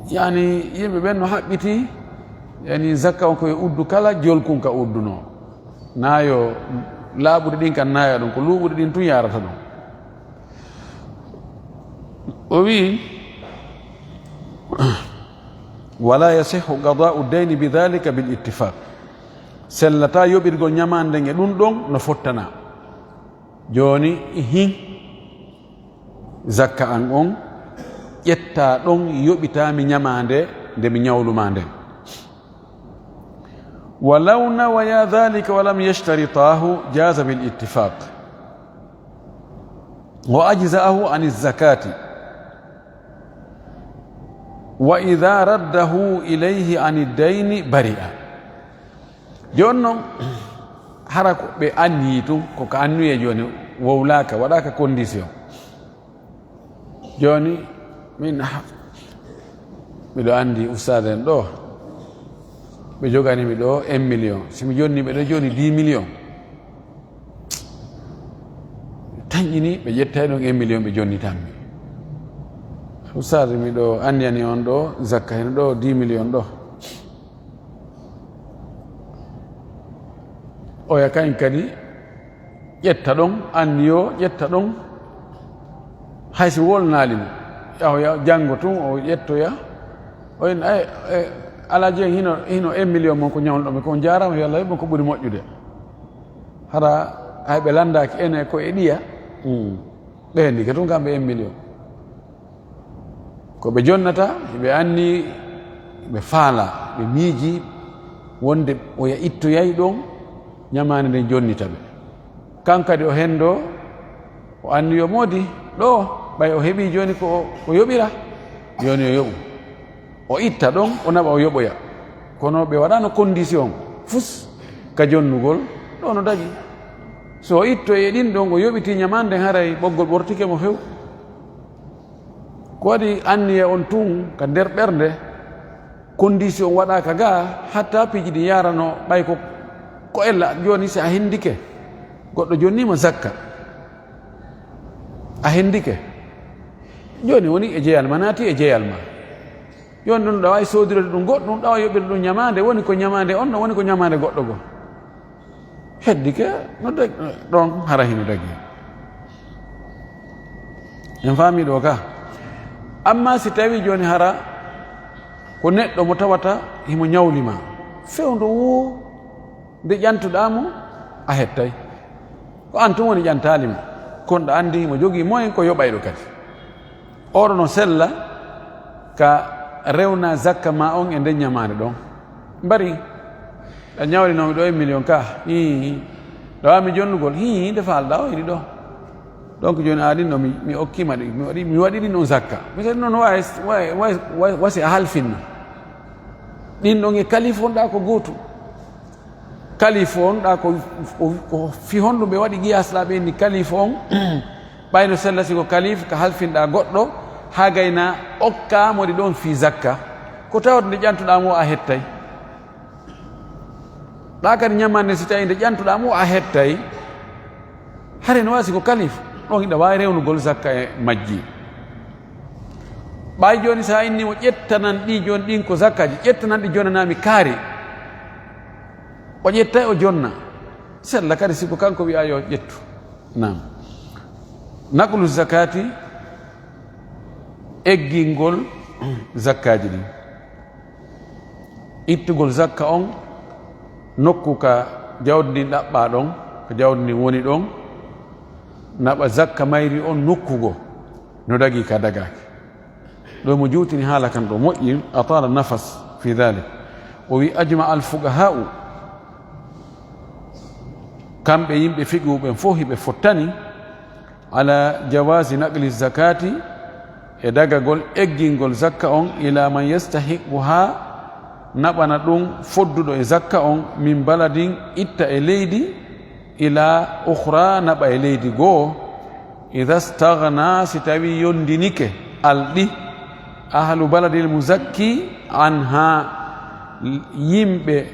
Yani, yimɓe ɓen no haɓɓiti, yani, zakka on ko e uddu kala, jolkun ka uddunoo. Naayo, laaɓuɗi ɗin kan naaya ɗum, ko luuɓuɗi ɗin tun yaarata ɗum. O wi'i, "Wala yasihhu qada'u dayni bi dhalika bil ittifaq." Sellataa yoɓirgol ñamaande nden e ɗum ɗon no fottana. Jooni, ihin, zakka an on, ƴettaa ɗon, yoɓitaa mi ñamaande nde mi ñawlumaa nden. "Walaw nawaya dhalika wa lam yashtaritaahu jaza bil ittifaq. Wa ajza'ahu ani zakati. Wa idha raddahu ilayhi ani dayni bari'a." Jooni non, hara ko ɓe anniyi tun, ko ka anniye jooni, wowlaaka, waɗaaka condition. Jooni, min, ah, miɗo anndi ustaad en ɗo, ɓe jogani mi ɗo un million. Si mi jonni ɓe ɗo jooni dix millions, tanƴini, ɓe ƴettay ɗon un million, ɓe jonnitan mi. Ustaad, miɗo anndiyani on ɗo, zakka hino ɗo, dix millions ɗo. Oya kañ kadi ƴetta ɗon, anniyo ƴetta ɗon, hay si wolnaali mo, yahoya janngo tun o ƴettoya. O en, ay, e, Alaaji en, hino, hino un million mon ko ñawluɗon mi, ko on jaaraama, yo Allah yoɓ on ko ɓuri moƴƴude. Hara hay ɓe lanndaaki ene ko e ɗiya, ɓe ndike tun kamɓe un million. Ko ɓe jonnata, ɓe anni, ɓe faala, ɓe miiji wonde oya ittoyay ɗon, ñamaande nden jonnita ɓe. Kan kadi o henndo, o anni yo moodi ɗo, ɓay o heɓi jooni ko o, o yoɓira, jooni yo yoɓu. O itta ɗon, o naɓa, o yoɓoya. Kono ɓe waɗano condition, fus ka jonnugol, ɗo no dagi. So o itto e ɗin ɗon, o yoɓiti ñamaande, haray ɓoggol ɓortike mo few. Ko waɗi anniya on tun ka nder ɓernde, condition waɗaaka ga, hatta piiji ɗin yarano ɓay ko, ko ella jooni si a hendike, goɗɗo jonnima zakka, a hendike, jooni woni e jeyal ma, naati e jeyal ma. Jooni ɗum ɗawa e soodirde ɗum goɗɗum, ɗawa yoɓirde ɗum ñamaande, woni ko ñamaande on, woni ko ñamaande goɗɗo goo. Heddike, no dag-, ɗon hara hino dagi. En faami ɗo ka. Amma si tawi jooni hara ko neɗɗo mo tawata himo ñawli ma, fewndo woo nde ƴantuɗaa mo, a hettay. Ko an tun woni ƴantaali mo. Kon ɗa andi himo jogii moyen ko yoɓayɗo kadi. Oɗo no sella ka rewna zakka ma on e nden ñamaande ɗon. Mbari, a ñawlinoomi ɗo e million ka. Hii. Ɗawa mi jonnugol. Hii, nde faalɗaa o hiɗi ɗo. Donc, jooni a ɗin ɗo mi, mi okkima ɗi. Mi waɗi, mi waɗi ɗin on zakka. Misali noon, wawi, wawi, wawi, wawi, wasi a halfinna. Ɗin ɗon e kalifu on ɗa ko gootu. Kalifu on ɗa ko, ko, ko fi honɗum ɓe waɗi qiyas ɗa ɓe ni kalifu on. Ɓayno sella si ko kalifu ka halfinɗa goɗɗo, haa gayna okka mo ɗi ɗon fi zakka. Ko tawata nde ƴantuɗa mo a hettay. Ɗa kadi ñamande si tawi nde ƴantuɗa mo a hettay. Hare no wasi ko kalifu, ɗon hiɗa wawi rewnugol zakka e majji. Ɓay jooni sa inni mo ƴettanan ɗi jooni ɗin ko zakkaji, ƴettanan ɗi jonnanami kaari. O ƴettay o jonna. Sella kadi si ko kanko wi'a yo ƴettu. Naam. Naqlu zakati, eggingol zakkaaji ɗin. Ittugol zakka on nokku ka jawdi ndin ɗaɓɓaa ɗon, ka jawdi ndin woni ɗon, naɓa zakka mayri on nokku goo. No dagii ka dagaaki. Ɗo mo juutini haala kan ɗo moƴƴi, atala nafas fi dhalik. O wi, ajma al fuqaha'u, kamɓe yimɓe fiqhu ɓen fof hiɓe fottani, ala jawazi naqli zakati, e dagagol eggingol zakka on, ila man yastahiquha, naɓana ɗum fodduɗo e zakka on, min baladin, itta e leydi, ila ukhra, naɓa e leydi goo, idha staghna, si tawi yondinike, alɗi, ahlu baladil muzakki anha, yimɓe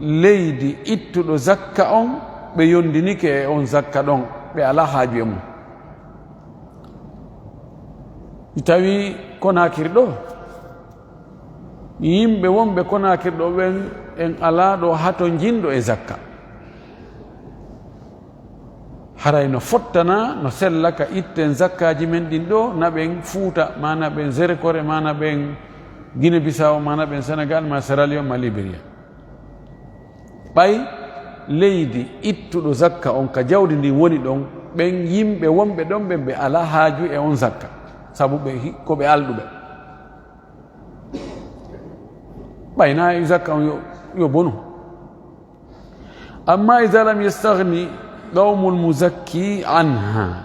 leydi ittuɗo zakka on, ɓe yondinike e on zakka ɗon, ɓe alaa haaju e mum. Si tawi Konaakiri ɗo, yimɓe wonɓe Konaakiri ɗo ɓen, en alaa ɗo hatonjinɗo e zakka. Haray no fottana, no sella ka itten zakkaaji men ɗin ɗo, naɓen Fuuta, ma naɓen Zerekore, ma naɓen Guinée Bissau, ma naɓen Sénégal, ma Sierra Leone, ma Liberia. Ɓay leydi ittuɗo zakka on ka jawdi ndin woni ɗon, ɓen yimɓe wonɓe ɗon ɓen ɓe alaa haaju e on zakka, sabu ɓe hi-, ko ɓe alɗuɓe. Ɓay na e zakka on yo, yo bonu. Amma idha lam yastaghni qawmul muzakki anha.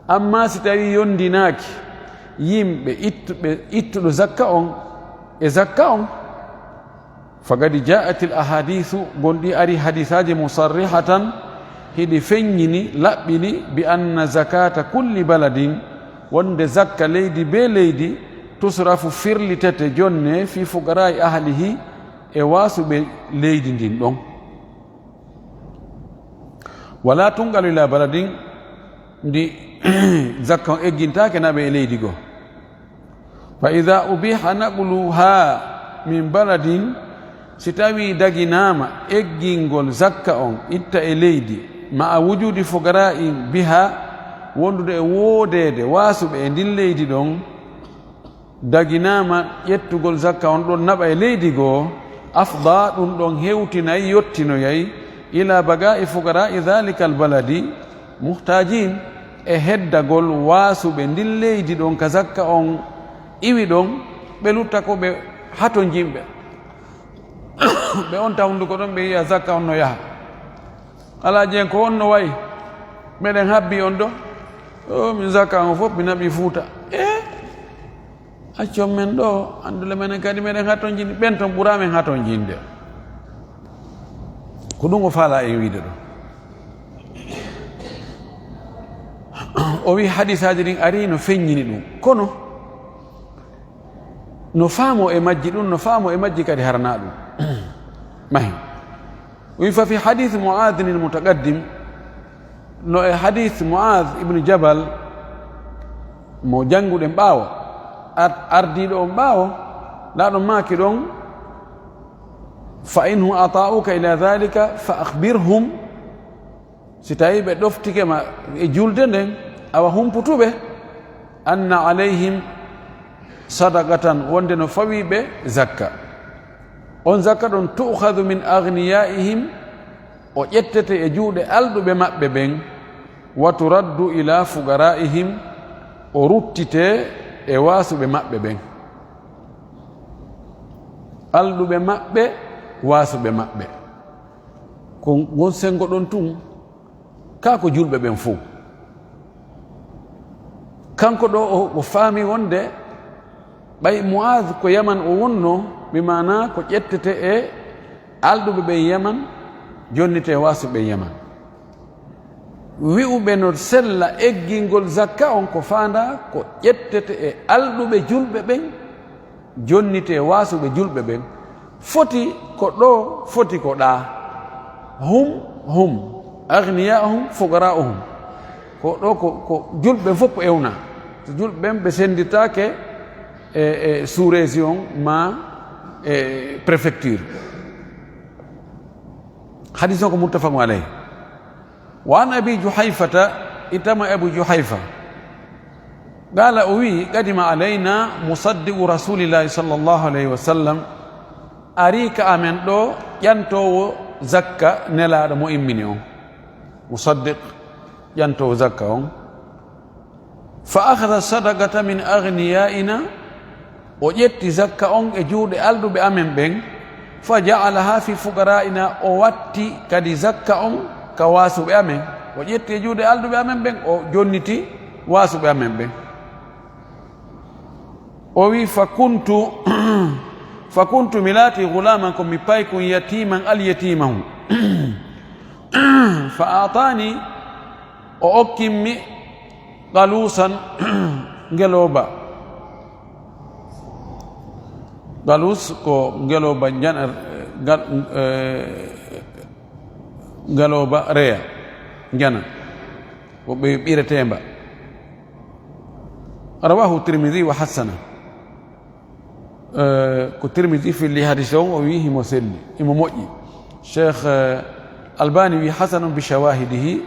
Amma si tawi yondinaaki yimɓe ittuɓe, ittuɗo zakka on e zakka on, faqad ja'atil ahadithu, gonɗi ari hadisaaji musarrihatan, hiɗi feññini, laɓɓini, bi anna zakata kulli baladin, wonde zakka leydi be leydi, tusrafu, firlitete, jonne, fi fuqara'i ahlihi, e waasuɓe leydi ndin ɗon. Wala tunqalu ila baladin, ndi zakka on eggintaake naɓe e leydi goo. Fa idha ubiha naqluha min baladin, si tawi daginaama eggingol zakka on itta e leydi, ma'a wujudi fuqara'in biha, wondude e woodeede waasuɓe e ndin leydi ɗon, daginaama ƴettugol zakka on ɗon naɓa e leydi goo, afda, ɗum ɗon hewtinay, yottinoyay, ila baqa'i fuqara'i dhalikal baladi muhtajin, e heddagol waasuɓe ndin leydi ɗon ka zakka on iwi ɗon, ɓe lutta ko ɓe hatonjinɓe. Ɓe on ta hunduko ɗon, ɓe yi'a zakka on no yaha. Alaa jeen ko on no wayi, meɗen habbi on ɗo. O, min zakka on fof mi naɓi Fuuta. E? Accon men ɗo, anndule menen kadi meɗen hatonjini, ɓen ton ɓura men hatonjinde. Ko ɗum o faalaa en wiide ɗo. O wi hadisaaji ɗin ari no feññini ɗum. Kono no faamo e majji ɗum, no faamo e majji kadi haranaa ɗum. Mahi. O wi fa fi hadith Mu'adhin al-mutaqaddim, no e hadith Mu'adh ibn Jabal mo jannguɗen ɓaawo, ar-, ardiiɗo on ɓaawo, laaɗo maaki ɗon, fa in hum ata'uka ila dhalika fa akhbirhum, si tawi ɓe ɗoftike ma e julde nden, awa humputuɓe, anna alayhim sadaqatan, wonde no fawi ɓe zakka. On zakka ɗon tu'khadhu min aghniyaihim, o ƴettete e juuɗe alɗuɓe maɓɓe ɓen, wa turaddu ila fuqaraihim, o ruttite e waasuɓe maɓɓe ɓen. Alɗuɓe maɓɓe, waasuɓe maɓɓe. Ko ngon senngo ɗon tun, kaa ko julɓe ɓen fow. Kanko ɗo o, o faami wonde ɓay Mu'aaz ko Yaman o wonnoo, bi maanaa ko ƴettete e alɗuɓe ɓen Yaman, jonnite e waasuɓe ɓen Yaman. Wi'uɓe no sella eggingol zakka on ko faandaa ko ƴettete e alɗuɓe julɓe ɓen, jonnite e waasuɓe julɓe ɓen. Foti ko ɗo, foti ko ɗaa. Hum, hum. Aghniya'uhum, fuqara'uhum. Ko ɗo ko, ko julɓe ɓen fof ewnaa. So julɓe ɓen ɓe senndirtaake e, e sous-région maa e préfecture. Hadis on ko muttafaqun alayh. Wa an Abi Juhayfata, ittama Abu Juhayfa. Qala, o wi, qadima alayna musaddiqu Rasulillahi sallallahu alayhi wa sallam, ari ka amen ɗo ƴantoowo zakka Nelaaɗo mo immini on. Musaddiq, ƴantoowo zakka on. Fa akhadha sadaqata min aghniya'ina, o ƴetti zakka on e juuɗe alɗuɓe amen ɓen, fa ja'alaha fi fuqara'ina, o watti kadi zakka on ka waasuɓe amen. O ƴetti e juuɗe alɗuɓe amen ɓen, o jonniti waasuɓe amen ɓen. O wi, fa kuntu, fa kuntu, mi laati ghulaman, ko mi paykun, yatiman, al yatimahu. Fa atani, o okkinmi qaluusan, ngelooba. Qaluus ko ngelooba njana, ngal, eh, ngelooba reya, njana. Ko ɓe ɓireteemba. Rawahu Tirmidhi wa hassana. Eh, ko Tirmidhi filli hadis on, o wi himo selli, himo moƴƴi. Cheikh, eh, Albani wi hasanun bi shawahidihi,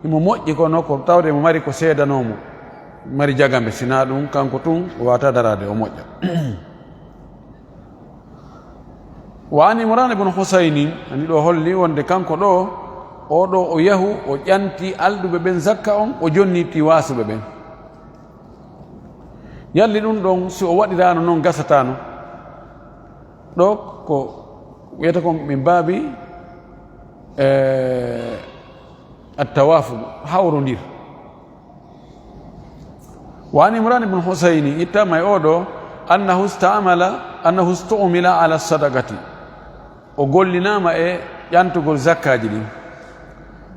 himo moƴƴi, kono ko tawde mo mari ko seedanoo mo, mari jagambe, sinaa ɗum kanko tun o wata daraade, o moƴƴa. Wa an Imran ibn Husaynin, ani ɗo holli wonde kanko ɗo, o ɗo o yahu, o ƴanti alɗuɓe ɓen zakka on, o jonniti waasuɓe ɓen. Yalli ɗum ɗon, si o waɗiraano non, gasataano. Ɗo ko wiyata kon min baabi, eh, at-tawaafuq, hawrondir. Wa an Imran ibn Husayni, ittama e oɗo, annahu ista'mala, annahu istu'mila ala sadaqati. O gollinaama e ƴantugol zakkaaji ɗin.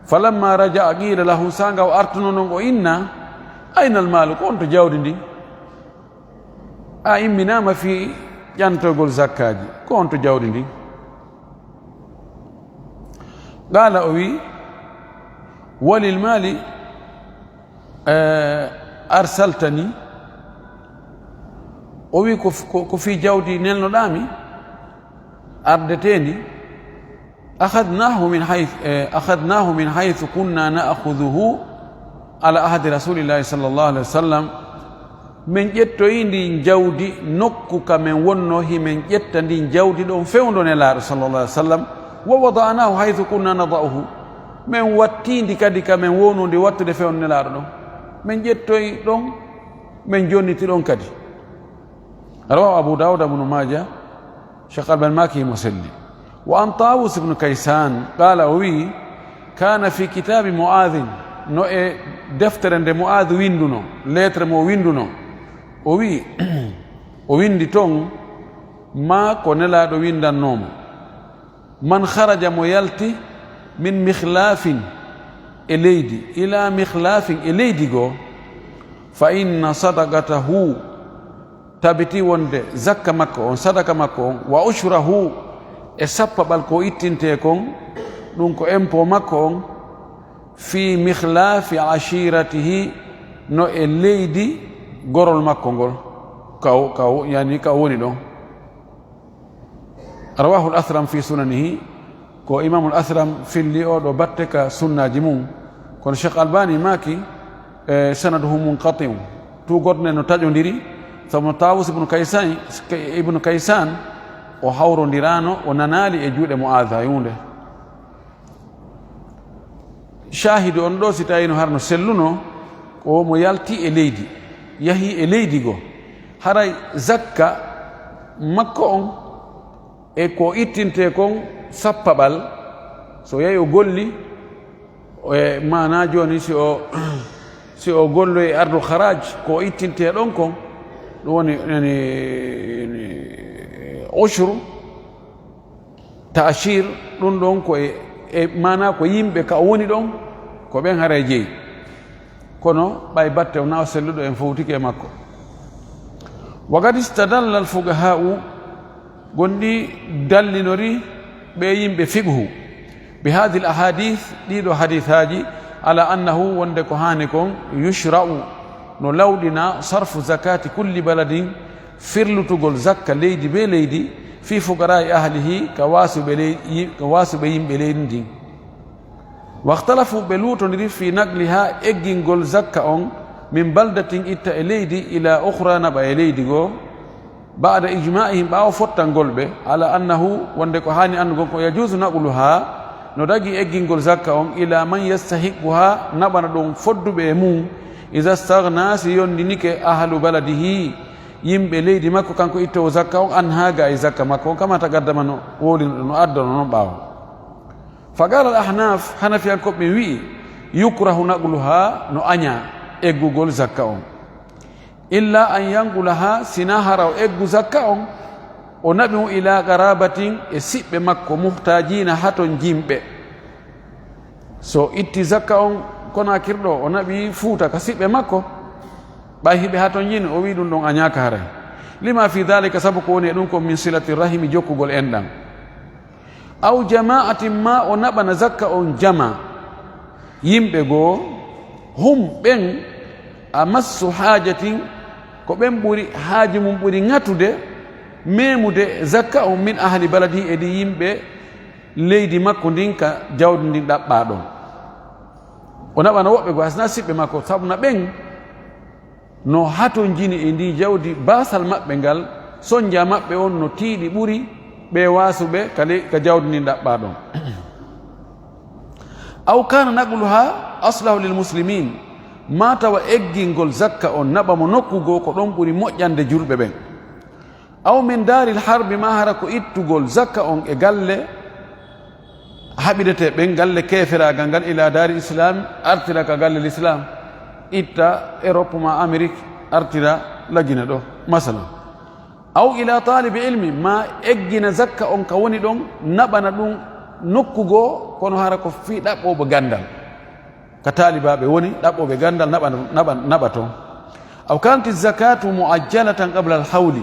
Falamma raja'a qila lahu, sanga o artuno non o inna, ayna al-malu, ko on to jawdi ndin? A imminaama fii ƴantogol zakkaaji, ko on to jawdi ndin? Qala, o wi, walil mali, eh, arsaltani. O wi ko, ko, ko fii jawdi nelnoɗaa mi, ardeteendi. Akhadnahu min hayth-, eh, akhadnahu min haythu kunna na'khudhuhu ala ahdi Rasulillahi sallallahu alaihi wasallam. Men ƴettoyi ndin jawdi nokku ka men wonno himen ƴetta ndin jawdi ɗon fewndo Nelaaɗo sallallahu alaihi wasallam. Wa wada'nahu haythu kunna nada'uhu. Men wattindi kadi ka men wownundi wattude fewndo Nelaaɗo ɗon. Men ƴettoyi ɗon, men jonniti ɗon kadi. Rawahu Abu Dawud, Ibnu Maaja, Cheikh Albani maaki mo selli. Wa an Tawus ibn Kaysan, qala, o wi, kana fi kitabi Mu'adhin, no e deftere nde Mu'adh winduno, lettre mo winduno. O wi, o windi ton, ma ko Nelaaɗo windannoo mo. Man kharaja, mo yalti, min mikhlafin, e leydi, ila mikhlafin, e leydi goo, fa inna sadaqatahu, tabiti wonde zakka makko on, sadaka makko on, wa ushrahu, e sappaɓal ko ittintee kon, ɗum ko impôt makko on, fi mikhlafi ashiratihi, no e leydi gorol makko ngol, ka o, ka o, yani ka o woni ɗon. Rawahu al-Athram fi sunanihi, ko Imam al-Athram filli oo ɗoo batte ka sunnaaji mum, kono Cheikh Albani maaki, e, sanaduhu munqati'un, tuugorde nden no taƴondiri, sabu Tawus ibn Kaysan, ibn Kaysan, o hawrondiraano, o nanaali e juuɗe Mu'aaz hay huunde. Shaahidu on ɗoo, si tawiino harno selluno, ko mo yalti e leydi, yahi e leydi goo. Haray zakka makko on e ko ittintee kon sappaɓal, so yahi o golli, e maanaa jooni si o, si o golloyi ardul kharaj, ko ittintee ɗon kon, ɗum woni, yani, ushru, Taashir, ɗum ɗon ko e, e maanaa ko yimɓe ka o woni ɗon, ko ɓen haray jeyi. Kono ɓay batte o na o selluɗo, en fowtike e makko. Wa qad istadalla al-fuqaha'u, gonɗi dallinori ɓe yimɓe fiqhu, bi hadhihi al-ahadith, ɗiɗo hadithaaji, ala annahu, wonde ko haani kon, yushra'u, no lawɗina, sarfu zakati kulli baladin, firlutugol zakka leydi bee leydi, fi fuqara'i ahlihi, ka waasuɓe ley-, yi-, ka waasuɓe yimɓe leydi ndin. Wakhtalafu, ɓe luutondiri, fi naqliha, eggingol zakka on, min baldatin, itta e leydi, ila ukhra, naɓa e leydi goo, ba'da ijma'ihim, ɓaawo fottangol ɓe, ala annahu, wonde ko haani annugol ko yajuzu naqluha, no dagi eggingol zakka on, ila man yastahiqquha, naɓana ɗum fodduɓe e mum, iza staghna, si yondinike, ahlu baladihi, yimɓe leydi makko, kanko ittoowo zakka on, anha, ga e zakka makko on, kama taqaddama, no wowlino, no addono non ɓaawo. Fa qala al-ahnaf, hanafiyankooɓe ɓen wi'i, yukrahu naqluha, no añaa eggugol zakka on. Illa an yanqulaha, sinaa hara o eggu zakka on, o naɓi on ila qarabatin, e siɓɓe makko, muhtajiina, hatonjinɓe. So itti zakka on Konaakiri ɗoo, o naɓi Fuuta ka siɓɓe makko, ɓay hiɓe hatonjini, o wi'i ɗum ɗon añaaka haray. Lima fi dhalika, sabu ko woni e ɗum kon, min silati rahimi, jokkugol enɗan. Aw jama'atin, maa o naɓana zakka on jamaa, yimɓe goo, hum, ɓen, amassu haajatin, ko ɓen ɓuri, haaju mum ɓuri ŋatude, meemude zakka on, min ahli baladi, e ɗi yimɓe leydi makko ndin, ka jawdi ndin ɗaɓɓaa ɗon. O naɓana woɓɓe goo, hay sinaa siɓɓe makko, sabu na ɓen no hatonjini e ndii jawdi, baasal maɓɓe ngal, sonja maɓɓe on no tiiɗi ɓuri ɓee waasuɓe ka ley-, ka jawdi ndin ɗaɓɓaa ɗon. Aw kana naqluha aslahu lil muslimin, maa tawa eggingol zakka on naɓa mo nokku goo, ko ɗon ɓuri moƴƴande julɓe ɓen. Aw min daaril harbi, maa hara ko ittugol zakka on e galle haɓidetee ɓen, galle keeferaagal ngal, ila daari islam, artira ka galle l'islam, itta Europe maa Amérique, artira lagina ɗoo, masalan. Aw ila taalibi ilmi, maa eggina zakka on ka woni ɗon, naɓana ɗum nokku goo, kono hara ko fii ɗaɓɓooɓe ganndal. Ka taalibaaɓe woni, ɗaɓɓooɓe ganndal naɓa, naɓa, naɓa toon. Aw kanati zakatu muajjalatan qabla al hawli,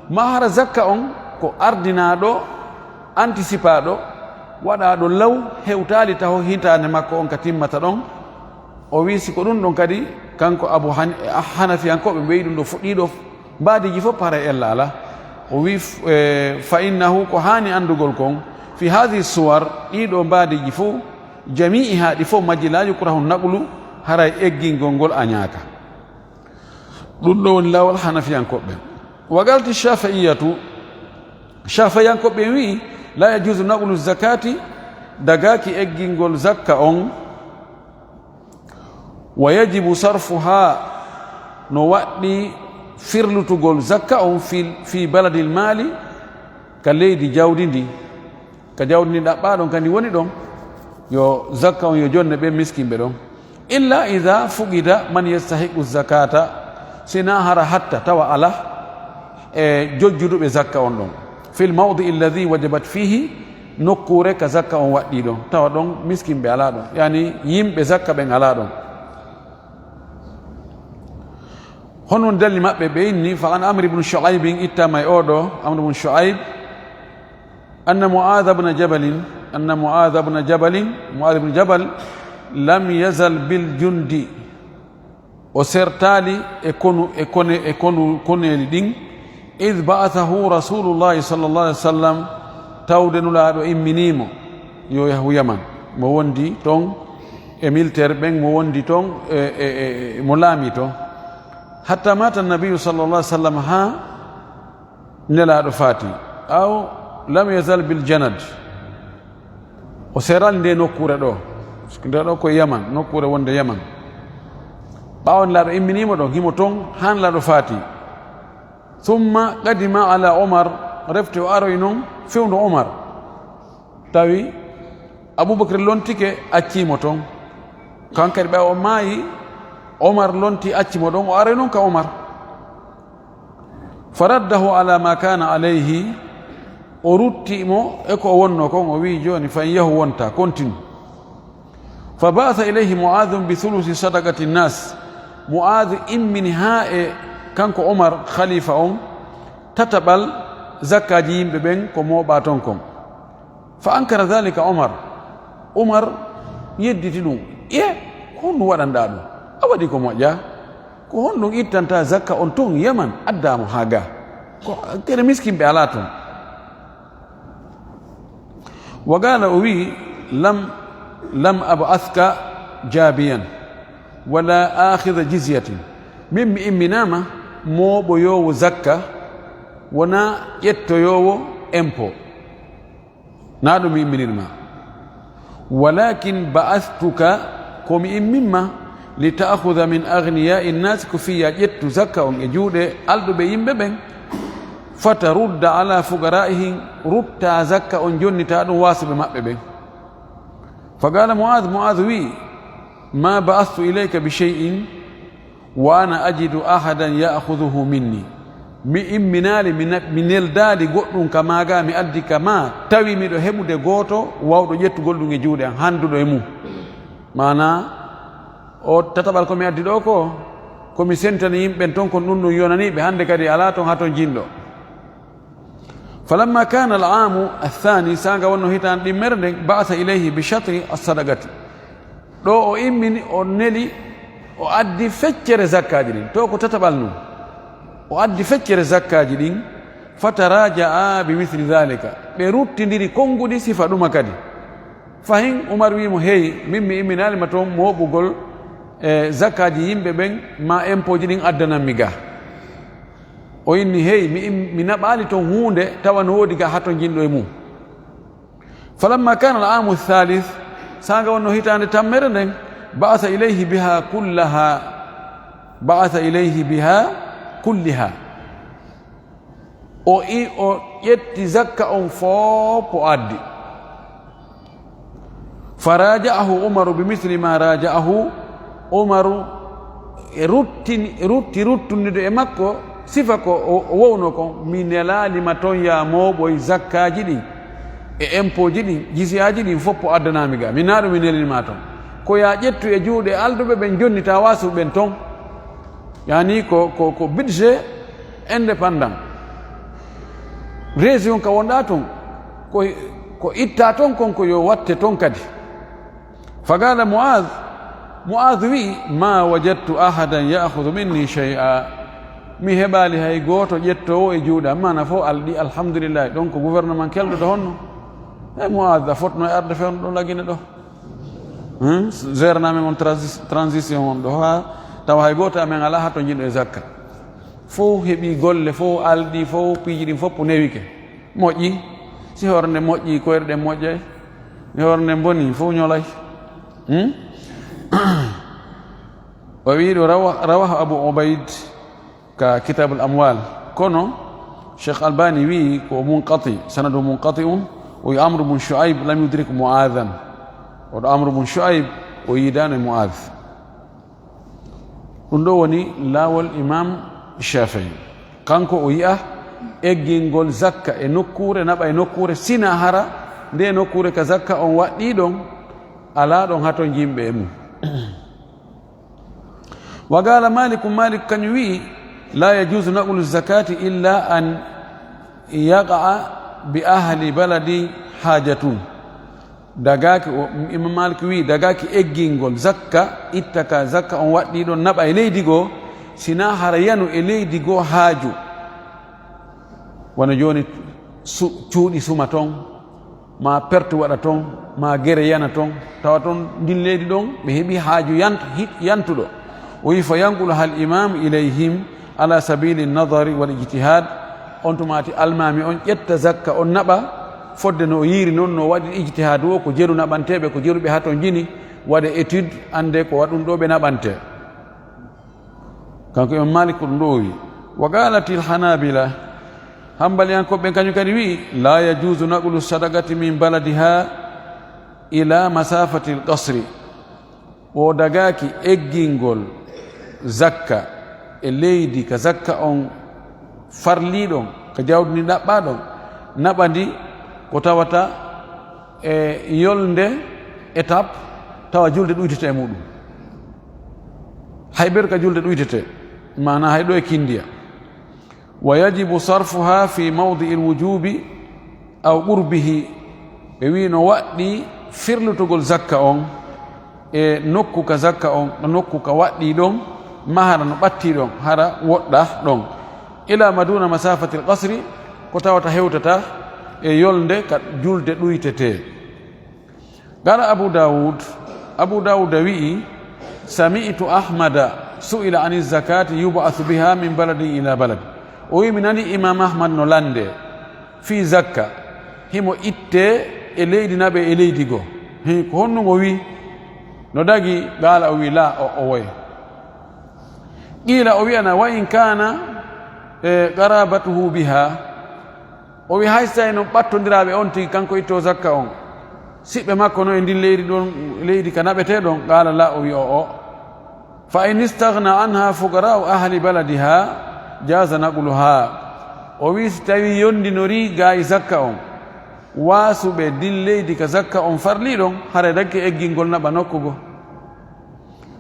maa hara zakka on ko ardinaaɗo, antisipaaɗo, waɗaaɗo law, hewtaali taho hitaande makko on ka timmata ɗon. O wi'i, si ko ɗum ɗon kadi, kanko Abu Han-, Hanafiyankooɓe ɓe wi'i ɗum ɗo fu-, ɗiɗo mbaadiiji fof paray ella alaa. O wi'i, f-, e, fa innahu, ko haani anndugol kon, fi haadihi suwar, ɗiɗo mbaadiiji fof, jami'iha, ɗi fof majji, la yukrahu naqlu, haray eggingol ngol añaaka. Ɗum ɗo woni laawol Hanafiyankooɓe. Wa qalati Shafi'iyatu, Shafi'iyyankooɓe wi'i, la yajuzu naqlu zakati, dagaaki eggingol zakka on, wa yajibu sarfuha, no waɗɗi firlutugol zakka on fi, fi baladil maali, ka leydi jawdi ndi, ka jawdi ndi ɗaɓɓaa ɗon, ka ndi woni ɗon, yo zakka on yo jonne ɓen miskinɓe ɗon. Illa idha fuqida man yastahiqu zakata, sinaa hara hatta tawa alaa e jojjuduɓe zakka on ɗon. Fil mawdi alladhi wajabat fihi, nokkuure ka zakka on waɗɗii ɗon, tawa ɗon miskinɓe alaa ɗon, yani yimɓe zakka ɓen alaa ɗon. Hono woni dalli maɓɓe? Ɓe inni, fa an Amr ibn Shu'aib, ittama e oɗo Amr ibn Shu'aib, anna Mu'adh ibn Jabal, anna Mu'adh ibn Jabal, Mu'adh ibn Jabal, lam yazal bil jundi, o sertaali e konu, e kone, e konu, koneeli ɗin, id ba'athahu Rasulullahi sallallahu alaihi wasallam, tawde Nulaaɗo imminii mo, yo yahu Yaman, mo wondi ton e militaire ɓen, mo wondi ton e, e, e, mo laami ton. Hatta mata Nabiyu sallallahu alaihi wasallam, ha Nelaaɗo faati, aw lam yazal bil janad, o seral nde nokkuure ɗo, nde ɗo ko Yaman, nokkuure wonde Yaman. Ɓaawo Nelaaɗo imminii mo ɗon, himo ton, han Nelaaɗo faati. Thumma qadima ala Umar, refti o aroy non fewndo Umar. Tawi Abubakar lontike, accii mo ton. Kan kadi ɓaawo o maayi, Umar lonti, acci mo ɗon, o aroy non ka Umar. Faraddahu ala ma kana alayhi, o rutti mo e ko o wonno kon, o wi'i, "Jooni fay yahu wonta, continue." Fa ba'atha ilayhi Mu'adh bi thuluthi sadaqati nas. Mu'adh immini haa e kanko Umar, khalifa on, tataɓal zakkaaji yimɓe ɓen ko mooɓaa ton kon. Fa ankara dhalika Umar. Umar yedditi ɗum. "E, ko honɗum waɗanɗaa ɗum? A waɗi ko moƴƴa. Ko honɗum ittanta zakka on ton Yaman, addaa mo haa ga? Ko kene miskinɓe alaa ton." Wa qala, o wi, "Lam, lam ab'athka jabiyan, wala akhidha jizyatin." Min mi imminaama mooɓoyoowo zakka, wona ƴettoyoowo impôt. Na ɗum mi imminir ma. "Walakin ba'athtuka," ko mi immin ma, "li ta'khudha min aghniya'i nnas," ko fii ya ƴettu zakka on e juuɗe alɗuɓe yimɓe ɓen. "Fatarudda ala fuqara'ihim," rutta zakka on, jonnita ɗum waasuɓe maɓɓe ɓen. Fa qala Mu'adh, Mu'adh wi, "Ma ba'athtu ilayka bi shay'in wa ana ajidu ahadan ya'khudhuhu minni." Mi imminaali, mi na-, mi neldaali goɗɗum ka maaga, mi addi ka ma, tawi miɗo heɓude gooto wawɗo ƴettugol ɗum e juuɗe am, handuɗo e mum. Maana, o tataɓal ko mi addi ɗo ko, ko mi sentani yimɓe ton, kon ɗum ɗum yonani ɓe, hande kadi alaa ton haton jinɗo. Falamma kana al-amu ath-thani, sanga wonno hitaande ɗimmere nden, ba'atha ilayhi bi shatri as-sadaqati. Ɗo o immini, o neli, o addi feccere zakkaaji ɗin. To ko tataɓal nun. O addi feccere zakkaaji ɗin, fataraja'a bi mithli dhalika. Ɓe ruttindiri konguɗi sifa ɗuma kadi. Fahin Umar wi mo, "Hey, min mi imminaali ma toon mooɓugol, e, zakkaaji yimɓe ɓen, ma impôt ji ɗin addanammi ga." O inni, "Hey, mi im-, mi naɓaali toon huunde, tawa no woodi ga hato jinɗo e mum." Falamma kana al-amu thalith, sanga wonno hitaande tammere nden, ba'atha ilayhi biha kullaha, ba'atha ilayhi biha kulliha. O i-, o ƴetti zakka on fof o addi. Faraja'ahu Umaru bi mithli ma raja'ahu Umaru, e ruttini, rutti ruttundido e makko, sifa ko o, o wowno ko, "Mi nelaali ma toon ya mooɓoy zakkaaji ɗin, e impôt ji ɗin, jiziyaaji ɗin fof o addanaa mi ga. Mi naa ɗum mi nelini ma toon. Ko ya ƴettu e juuɗe alɗuɓe ɓen, jonnita waasuɓe ɓen toon." Yani ko, ko, ko budget indépendant. Région ka wonɗaa toon, ko, ko itta toon kon ko yo watte toon kadi. Faqala Mu'adh, Mu'adh wi, "Ma wajadtu ahadan ya'khudhu minni shay'a." Mi heɓaali hay gooto ƴettoowo e juuɗe am, maana fof alɗi, alhamdulillah. Ɗon ko gouvernement kelɗo to honno? E Mu'adh, a fotno e arde fewndo ɗo lagine ɗo. Hmm? Gérant men on transi-, transition on ɗo, ha tawa hay gooto amen alaa ha to jinɗo e zakka. Fof heɓi golle, fof alɗi, fof piiji ɗin fof newike. Moƴƴi, si hoore nde moƴƴi, koyɗe ɗen moƴƴay. Si hoore nde boni, fof ñolay. Hmm? O wi ɗo rawa-, rawahu Abu Ubaid ka Kitabul Amwal. Kono Cheikh Albani wi ko munqati, sanadu munqati un, o wi Amr bun Shu'aib lam yudrik Mu'adhan. Oɗo Amr bun Shu'aib, o yiidaano e Mu'adh. Ɗum ɗo woni laawol Imam Shafi'i. Kanko o yi'a eggingol zakka e nokkuure, naɓa e nokkuure, sina hara Nde nokkuure ka zakka on waɗɗii ɗon, alaa ɗon hato jimɓe e mum. Wa qala Maliku, Malik kañum wi'i, la yajuzu naqlu zakati illa an yaqa'a bi ahli baladi hajatun. Dagaaki o, Imam Malik wi'i, dagaaki eggingol zakka, itta ka zakka on waɗɗii ɗon naɓa e leydi goo, sinaa hara yanu e leydi goo haaju. Wano jooni su-, cuuɗi suma ton, ma perte waɗa ton, ma gere yana ton, tawa ton ndin leydi ɗon ɓe heɓi haaju yant-, hi-, yantuɗo. O wi'i, fa yanqulu hal imamu ilayhim ala sabili nadari wal ijtihad. On tumaati almaami on ƴetta zakka on naɓa, fodde no o yiiri non, no waɗi ijtihad o, ko jeru naɓanteeɓe, ko jeru ɓe hato jini, waɗe étude, annde ko waɗum ɗo ɓe naɓante. Kanko Imam Malik ko ɗum ɗo o wi. Wa qalatil Hanabila, Hanbaliyankooɓe ɓen kañum kadi wi, la yajuzu naqlu sadaqati min baladiha ila masafatil qasri. O dagaaki eggingol zakka e leydi ka zakka on farlii ɗon, ka jawdi ndi ɗaɓɓaa ɗon, naɓa ndi ko tawata e yolnde étape, tawa julde ɗuytete e muɗum. Hay ɓeru ka julde ɗuytete, maana hay ɗo e Kindiya. Wa yajibu sarfuha fi mawdi'il wujubi aw qurbihi. Ɓe wi no waɗɗi firlutugol zakka on e nokku ka zakka on, nokku ka waɗɗi ɗon, ma hara no ɓatti ɗon, hara woɗɗa ɗon. Ila ma duna masafatil qasri, ko tawata hewtata e yolnde ka julde ɗuytete. Qala Abu Dawud, Abu Dawud wi'i, sami'tu Ahmada su'ila ani zakati yub'athu biha min baladin ila balad. O wi'i, mi nani Imam Ahmad no lande fii zakka, himo itte e leydi naɓe e leydi goo. Hii, ko honɗum o wi'i? No dagi? Qala, o wi'i, la, o, o woye. Qila, o wi'ana, wa in kana, e, qarabatuhu biha. O wi'i, hay so tawii noon ɓattondiraaɓe on tigi, kanko itto zakka on, siɓɓe makko no e ndin leydi ɗon, leydi ka naɓetee ɗon? Qala la, o wi'i, o, o. Fa in istaghna anha fuqara'u ahli baladiha, jaza naqluha. O wi'i, si tawii yondinorii gaayi zakka on, waasuɓe ndin leydi ka zakka on farlii ɗon, haray dakke eggingol naɓa nokku goo.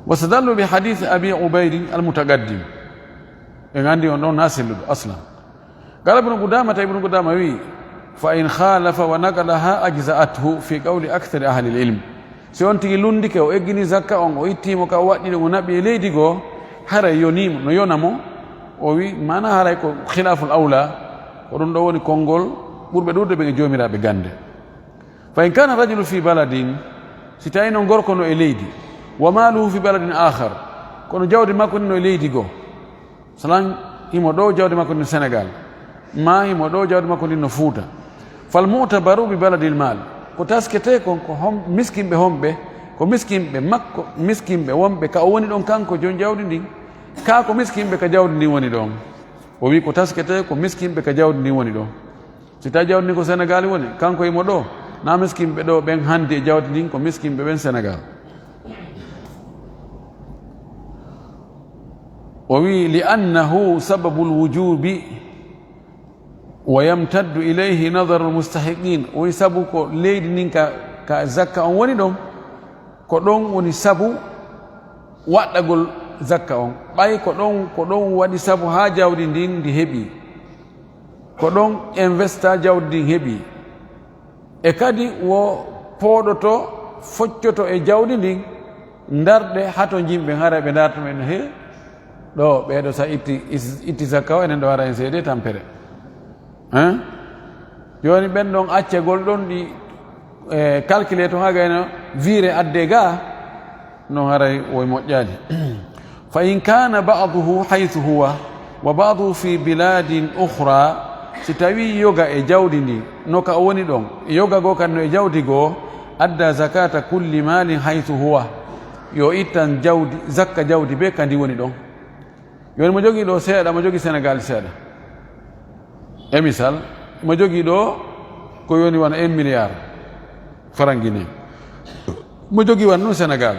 Wastadallu bi hadith Abi Ubaydin al-mutaqaddim. En anndi on ɗon na selluɗo aslan. Qala Ibnu Qudama, ta Ibnu Qudama wi, fa in khalafa wa naqalaha ajza'athu fi qawli akthari ahli al-ilm. Si on tigi lunndike, o eggini zakka on, o itti mo ka, o waɗɗi ɗum, o naɓi e leydi goo, haray yonii mo, no yona mo. O wi, maana haray ko khilaful awla, ko ɗum ɗo woni konngol ɓurɓe ɗuuɗude ɓen e joomiraaɓe gannde. Fa in kana rajulu fi baladin, si tawi noon gorko no e leydi, wa maluhu fi baladin akhar, kono jawdi makko ndi no e leydi goo, masalan, himo ɗo, jawdi makko ndi no Senegal, ma himo ɗo, jawdi makko ndi no Fuuta. Fal mu'tabaru bi baladil mal, ko tasketee kon ko hom-, miskinɓe homɓe, ko miskinɓe makko, miskinɓe wonɓe ka o woni ɗon, kanko jon jawdi ndin, ka ko miskinɓe ka jawdi ndin woni ɗon. O wi ko tasketee ko miskinɓe ka jawdi ndin woni ɗon. Si tawi jawdi ndin ko Senegal woni, kanko himo ɗo, na miskinɓe ɗo ɓen handi e jawdi ndin, ko miskinɓe ɓen Senegal. O wi, li annahu sababul wujubi wa yamtaddu ilayhi nadarul mustahiqin. O wi sabu ko leydi ndin ka, ka zakka on woni ɗon, ko ɗon woni sabu waɗɗagol zakka on. Ɓay ko ɗon, ko ɗon waɗi sabu haa jawdi ndin ndi heɓi. Ko ɗon investa jawdi ndin heɓi. E kadi wo pooɗoto, foccoto e jawdi ndin, ndarɗe hato jimɓe, haray ɓe ndarta men, he, ɗo, ɓeeɗo sa itti, is-, itti zakka o, enen ɗo hara en seede tampere. Hein? Jooni ɓen ɗon accagol ɗon ɗi, e, calculer to haa gayno viré adde ga, non haray woy moƴƴaali. Fa in kana ba'duhu haythu huwa wa ba'duhu fi biladin ukhra, si tawi yoga e jawdi ndi no ka o woni ɗon, yoga goo kan no e jawdi goo, adda zakata kulli malin haythu huwa, yo ittan jawdi, zakka jawdi be ka ndi woni ɗon. Jooni mo jogii ɗo seeɗa, mo jogii Senegal seeɗa. E misal, mo jogii ɗo ko yoni wano un milliard franc guinéen. Mo jogii wano ɗum Senegal.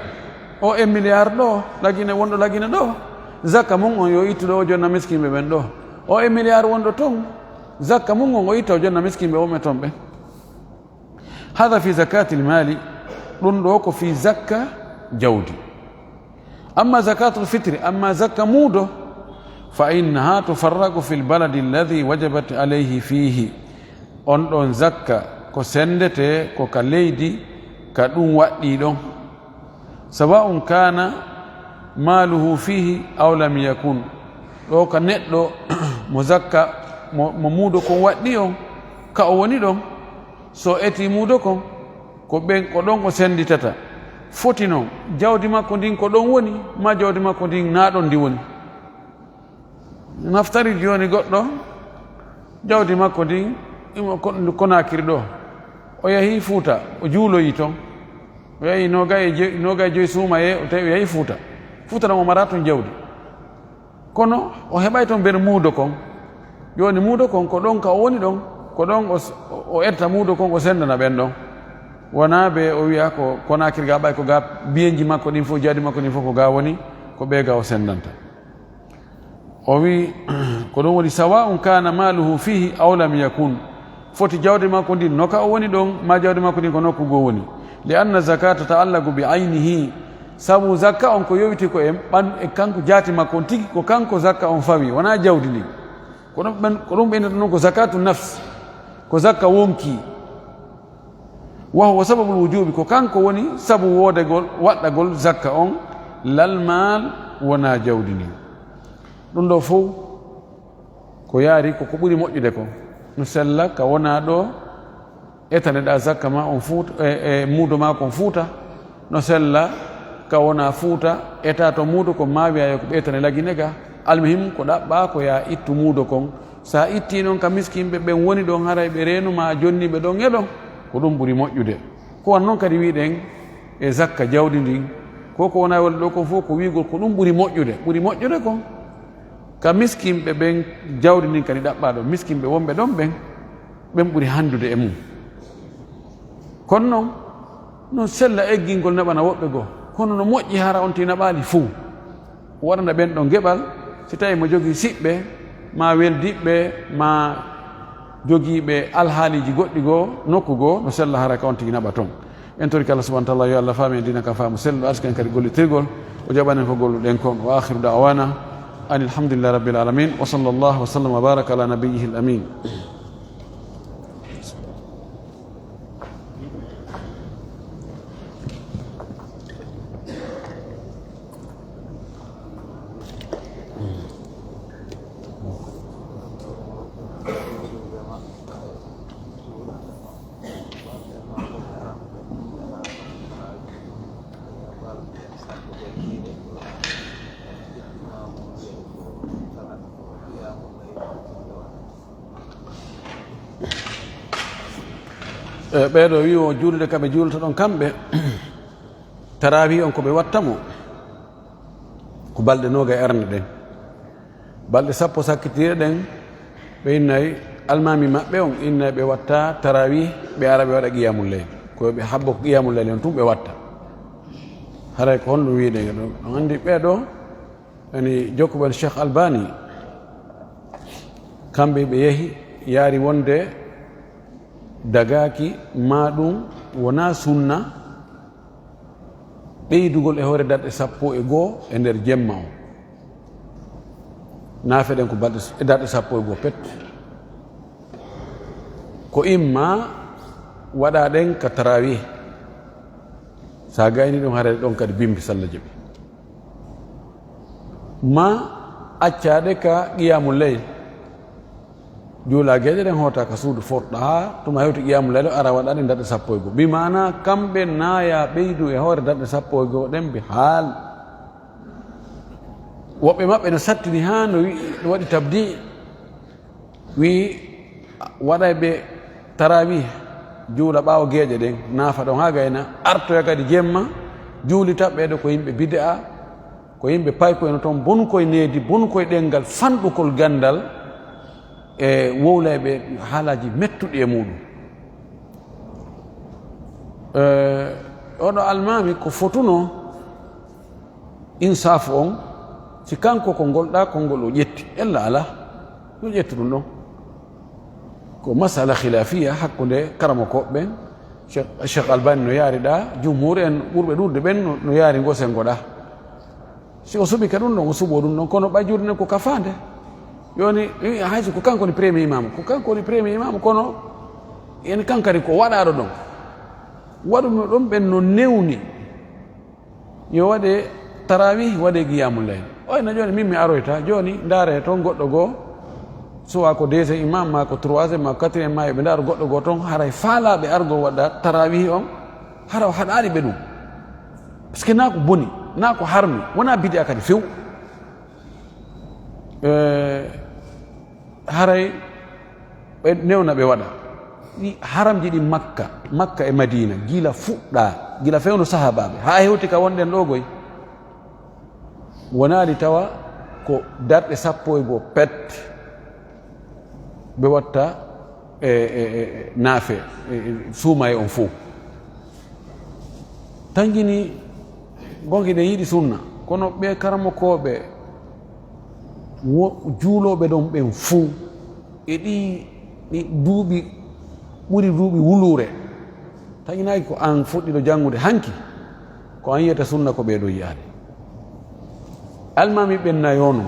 O un milliard ɗo, Lagine, wonɗo Lagine ɗo, zakka mum on yo ittu ɗo, o jonna miskinɓe ɓen ɗo. O un milliard wonɗo ton, zakka mum on o itta, o jonna miskinɓe wonɓe ton ɓen. Hada fi zakatil mali, ɗum ɗo ko fi zakka jawdi. Amma zakatul fitri, amma zakka muudo, fa innaha tufarraqu fil baladi alladhi wajabat alayhi fihi. On ɗon zakka ko sendete ko ka leydi ka ɗum waɗɗi ɗon. Sawa'un kana maluhu fihi aw lam yakun. Ɗo ka neɗɗo mo zakka, mo, mo muudo kon waɗɗi on, ka o woni ɗon. So eti muudo kon, ko ɓen, ko ɗon o senditata. Foti non, jawdi makko ndin ko ɗon woni, ma jawdi makko ndin na ɗon ndi woni. Naftari jooni goɗɗo, jawdi makko ndin, imo Kon-, Konaakiri ɗo. O yahi Fuuta, o juuloyi ton. O yahi noogay e joy, noogay e joy suumayee, o tawi o yahi Fuuta. Fuuta ɗon o mara ton jawdi. Kono o heɓay ton ben muudo kon. Jooni muudo kon, ko ɗon ka o woni ɗon, ko ɗon o s-, o, o etta muudo kon, o sendana ɓen ɗon. Wonaa be o wi'a ko Konaakiri ga ɓay ko ga biyenji makko ɗin fof, jawdi makko ɗin fof ko ga woni, ko ɓe ga o sendanta. O wi, ko ɗum woni, sawa'un kana maluhu fihi aw lam yakun. Foti jawdi makko ndin no ka o woni ɗon, ma jawdi makko ndin ko nokku goo woni. Li anna zakata ta'allaqu bi aynihi. Sabu zakka on ko yowiti ko e ɓan-, e kanko jaati makko on tigi, ko kanko zakka on fawi, wonaa jawdi ndin. Ko ɗum ɓen-, ko ɗum ɓe innata noon ko zakatu nafs, ko zakka wonki. Wa huwa sababul wujubi, ko kanko woni sabu woodegol, waɗɗagol zakka on, lal maal, wonaa jawdi ndin. Ɗum ɗo fof ko yaari ko ko ɓuri moƴƴude ko. No sella ka wonaa ɗo etaneɗaa zakka ma on Fuuta, e, e muudo ma kon Fuuta. No sella ka wonaa Fuuta, eta to muudo kon ma wi'a yo ko ɓe etane Lagine ga. Almuhim, ko ɗaɓɓaa ko ya ittu muudo kon. Sa itti noon ka miskinɓe ɓen woni ɗon, haray ɓe reenu ma jonni ɓe ɗon e ɗon. Ko ɗum ɓuri moƴƴude. Ko wan noon kadi wi'ɗen e zakka jawdi ndin. Ko ko wonaa welde ɗo kon fof ko wi'gol ko ɗum ɓuri moƴƴude. Ɓuri moƴƴude kon ka miskinɓe ɓen jawdi ndin kadi ɗaɓɓaa ɗon. Miskinɓe wonɓe ɗon ɓen, ɓen ɓuri handude e mum. Kono noon, no sella eggingol naɓana woɓɓe goo. Kono no moƴƴi hara on tigi naɓaali fof. Waɗana ɓen ɗon geɓal, si tawi mo jogii siɓɓe, ma weldiɓɓe, ma jogiiɓe alhaaliiji goɗɗi goo, nokku goo, no sella hara ka on tigi naɓa ton. En torike Allah subhanahu wa ta'ala, yo Allah faami en diina kan faamu selluɗo, arsike en kadi gollitirgol, o jaɓanen ko golluɗen kon. Wa akhiru da'wana anil hamdulillahi rabbil alamin. Wa sallallahu wa sallam wa baraka ala nabiyyihil amin. E ɓeeɗo wi o juulde ka ɓe juulata ɗon kamɓe, tarawih on ko ɓe watta mo, ko balɗe noogay arande ɗen. Balɗe sappo sakkitiiɗe ɗen, ɓe innay almaami maɓɓe on, innay ɓe watta tarawih, ɓe ara ɓe waɗa qiyamul layl. Ko ɓe habbo ko qiyamul layl on tun ɓe watta. Haray ko honɗum wiide ɗon? On anndi ɓeeɗo, yani jokkuɓen Cheikh Albani, kamɓe ɓe yahi, yaari wonde dagaaki, ma ɗum wonaa sunna, ɓeydugol e hoore darɗe sappo e goo e nder jemma o. Naafe ɗen ko balɗe s-, e darɗe sappo e goo pet. Ko imma waɗa ɗen ka tarawih. Sa gayni ɗum, haray ɗon kadi bimbi salla jaɓi. Ma accaɗe ka qiyamul layl. Juula geeƴe ɗen hoota ka suudu fooɗɗa haa tuma hewti qiyamul layl, ara waɗa ɗen darɗe sappo e goo. Bi maana kamɓe naaya ɓeydu e hoore darɗe sappo e goo ɗen bi haal. Woɓɓe maɓɓe no sattini haa no wi-, no waɗi tabdi. Wi waɗay ɓe tarawih, juula ɓaawo geeƴe ɗen, naafa ɗon haa gayna, artoya kadi jemma, juulita. Ɓeeɗo ko yimɓe bid'a, ko yimɓe paykoy no toon, bonukoy needi, bonukoy ɗenngal, fanɗukol ganndal e wowlayɓe haalaaji mettuɗi e muuɗum. E, oɗo almaami ko fotunoo insaafu on, si kanko ko ngol ɗa konngol o ƴetti, ella alaa, no ƴettu ɗum ɗon. Ko masala khilaafiya hakkunde karamokooɓe ɓen, Cheikh, Cheikh Albani no yaari ɗa, jumhur en ɓurɓe ɗuuɗde ɓen no, no yaari ngo senngo ɗa. Si o suɓi ka ɗum ɗon, o suɓo ɗum ɗon, kono ɓay juuɗe nden ko ka faande. Jooni, mi wi'a, hay so ko kanko woni premier imam, ko kanko woni premier imam, kono en kankari ko waɗaaɗo ɗon. Waɗuno ɗon ɓen no newni. Yo waɗe tarawih, waɗe qiyamul layl. Oy, no jooni min mi aroyta, jooni ndaare toon goɗɗo goo, soit ko deuxième imam, ma ko troisième, ma ko quatrième, ma yo ɓe ndaaro goɗɗo goo toon, haray faalaaɓe argol waɗa tarawih on, hara o haɗaani ɓe ɗum. Parce que naa ko boni, naa ko harmi, wonaa bidi'a kadi few. Eh, haray ɓe newna ɓe waɗa. Ɗi haramji ɗi Makka, Makka e Madina, gila fuɗɗa, gila fewndo sahaabaaɓe, haa hewti ka wonɗen ɗo goy. Wonaali tawa ko darɗe sappo e goo pet ɓe watta e, e, e, naafe, e, e, suumaye on fof. Tangini gonki ɗe yiɗi sunna, kono ɓe karamokooɓe wo-, juulooɓe ɗon ɓen fof, e ɗi, ɗi duuɓi ɓuri duuɓi wuluure, tanginaaki ko an fuɗɗiɗo janngude hanki, ko an yiyata sunna ko ɓee ɗo yiyaade. Almaami ɓen nayono,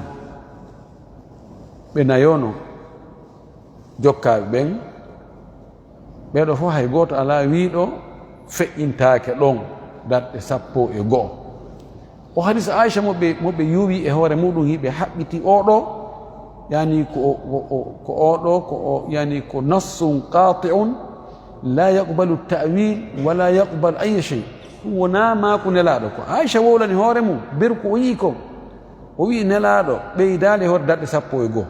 ɓe nayono jokkaaɓe ɓen, ɓee ɗo fof hay gooto alaa wiiɗo feƴƴintaake ɗon darɗe sappo e go'o. O hadis Aisha mo ɓe, mo ɓe yuwi e hoore muɗum, hiɓe haɓɓiti oo ɗo, yani ko o, o, o, ko oo ɗo, ko o, yani ko nassun qati'un, la yaqbalu ta'wil, wala yaqbal ayya shay. Ɗum wonaa maaku Nelaaɗo ko. Aisha wowlani hoore mum, beru ko o yi'i kon. O wi'i Nelaaɗo ɓeydaali e hoore darɗe sappo e go'o.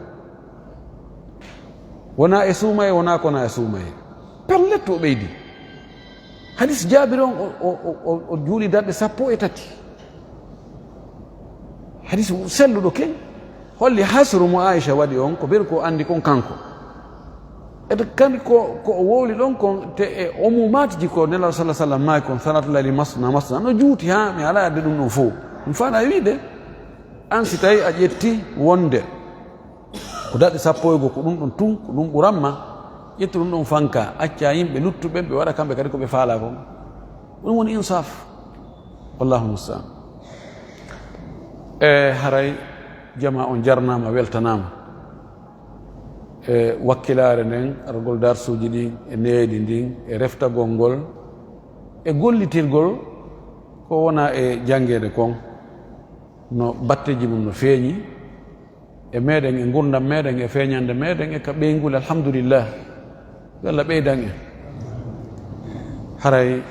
Wonaa e suumaye, wonaa ko wonaa e suumaye. Pellet o ɓeydi. Hadis Jaabir on, o, o, o, o, o juuli darɗe sappo e tati. Hadis selluɗo ken. Holli hasru mo Aisha waɗi on, ko beru ko o anndi kon kanko. Ete kandi ko, ko o wowli ɗon kon, te e umumaatiji ko Nelaaɗo sallallahu alaihi wasallam maaki kon, salatu layli masna, masna, no juuti haa mi alaa adde ɗum ɗon fof. Ɗum faala e wiide, an si tawi a ƴetti wonde ko darɗe sappo e go'o, ko ɗum ɗon tun, ko ɗum ɓuran ma, ƴettu ɗum ɗon fanka, acca yimɓe luttuɓe ɓe waɗa kamɓe kadi ko ɓe faalaa kon. Ɗum woni insaf. Wallahu musta'an. E haray jama on jarnaama, weltanaama. E wakkilaare nden, argol darsuuji ɗin, e needi ndin, e reftagol ngol, e gollitirgol ko wona e janngeede kon, no batteeji mum no feeñi e meɗen, e ngurdam meɗen, e feeñande meɗen, e ka ɓeynguule, alhamdulillah. Yo Allah ɓeydan en. Haray,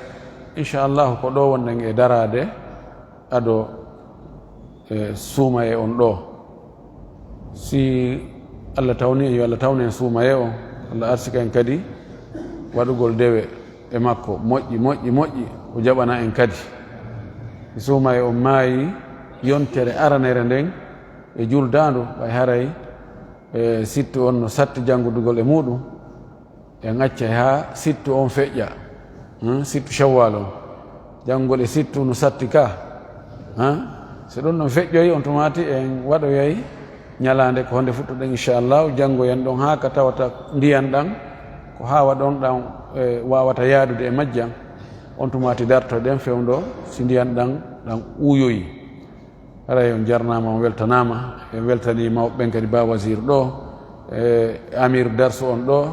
inchallahu, ko ɗo wonɗen e daraade ado, e, suumaye on ɗo. Si Allah tawni en, yo Allah tawnu en suumaye on. Allah arsika en kadi waɗugol dewe e makko. Moƴƴi, moƴƴi, moƴƴi, o jaɓana en kadi. Si suumaye on maayi yontere aranere nden e juldaandu, ɓay haray, e, sittu on no satti janngudugol e muɗum. En accay haa sittu on feƴƴa, hmm, sittu Shawwal on. Janngol e sittu no satti ka, hmm? So ɗum ɗon feƴƴoyi, on tumaati en waɗoyay ñalaande ko honde fuɗɗoɗen, inchallahu. Janngoyen ɗon haa ka tawata ndiyan ɗan, ko haawa ɗon ɗan, e, waawata yaadude e majjan. On tumaati dartoɗen fewndo si ndiyan ɗan, ɗan uuyoyi. Haray on jarnaama, on weltanaama. En weltanii mawɓe ɓen kadi, Ba Wazir ɗo, e Amir Darsu on ɗo,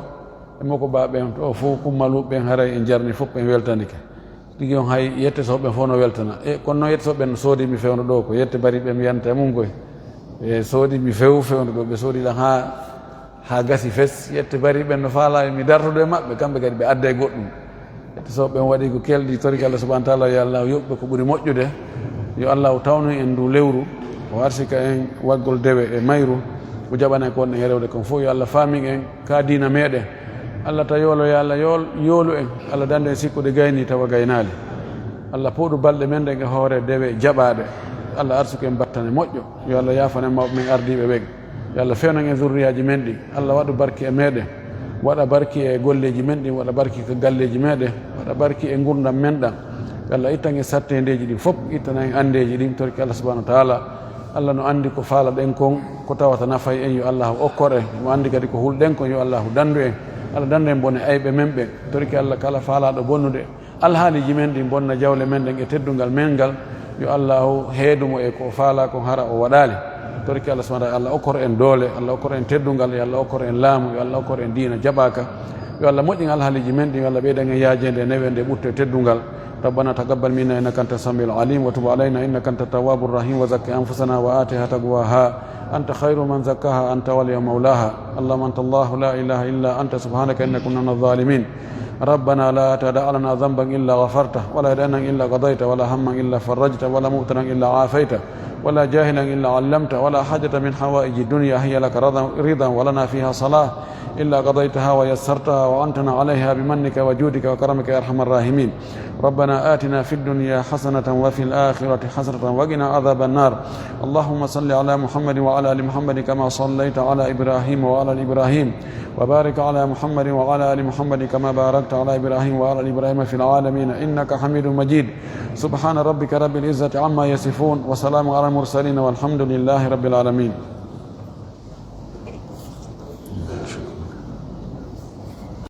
e Moko Ba ɓen ɗo fof, Kummalu ɓen, haray en jarni fof, en weltanike. Tigi on hay yette soɓe ɓen fof no weltana. E kono noon yette soɓe ɓen no soodi mi fewndo ɗo, ko yette bari ɓe mi yanta e mum koy. E soodi mi few fewndo ɗo, ɓe soodi lan haa haa gasi fes. Yette bari ɓen no faalaa mi dartodo e maɓɓe, kamɓe kadi ɓe adda e goɗɗum. Yette so ɓen waɗi ko kelɗi, toriki Allah subhanahu wa taala, yo Allah yoɓ ɓe ko ɓuri moƴƴude. Yo Allah tawnu en ndu lewru, o arsika en waggol dewe e mayru, o jaɓana en ko wonɗen e rewde kon fof. Yo Allah faamin en ka diina meɗen. Allah ta yoolo, yo Allah yool-, yoolu en. Allah dandu en sikkude gayni tawa gaynaali. Allah pooɗu balɗe men ɗen e hoore dewe jaɓaaɗe. Allah arsuku en battane moƴƴo. Yo Allah yaafan en mawɓe men ardiiɓe ɓen. Yo Allah fewnan en zurriyaaji men ɗin. Allah waɗu barki e meɗen. Waɗa barki e golleeji men ɗin. Waɗa barki ka galleeji meɗen. Waɗa barki e ngurdam men ɗan. Yo Allah ittan en satteendeeji ɗin fof. Ittana en anndeeji ɗin. Torki Allah subhanahu wa taala. Allah no anndi ko faalaɗen kon, ko tawata nafay en, yo Allah okkor en. Mo anndi kadi ko hulɗen kon, yo Allah dandu en. Allah dannda en bone ayɓe men ɓen. Torki Allah kala faalaaɗo bonnude alhaaliiji men ɗin, bonna jawle men ɗen e teddungal men ngal, yo Allahu heedu mo e ko o faalaa kon hara o waɗaali. Torki Allah subhanahu wa ta'ala, Allah okkor en doole, Allah okkor en teddungal, yo Allah okkor en laamu, yo Allah okkor en diina jaɓaaka. Yo Allah moƴƴin alhaaliiji men ɗin, yo Allah ɓeydan en yaajeende e neweende e ɓutto e teddungal. ربنا تقبل منا إنك أنت السميع العليم وتب علينا إنك أنت التواب الرحيم وزكي أنفسنا وآتها تقواها أنت خير من زكاها أنت ولي مولاها. اللهم أنت الله لا إله إلا أنت سبحانك إنا كنا من الظالمين. ربنا لا تدع لنا ذنبا إلا غفرته ولا دينا إلا قضيته ولا هما إلا فرجته ولا مبتلا إلا عافيته ولا جاهلا إلا علمته ولا حاجة من حوائج الدنيا هي لك رضا رضا ولنا فيها صلاح إلا قضيتها ويسرتها وأعنتنا عليها بمنك وجودك وكرمك يا أرحم الراحمين. ربنا آتنا في الدنيا حسنة وفي الآخرة حسنة وقنا عذاب النار. اللهم صل على محمد وعلى آل محمد كما صليت على إبراهيم وعلى آل إبراهيم، وبارك على محمد وعلى آل محمد كما باركت على إبراهيم وعلى آل إبراهيم في العالمين إنك حميد مجيد. سبحان ربك رب العزة عما يصفون، وسلام على المرسلين، والحمد لله رب العالمين.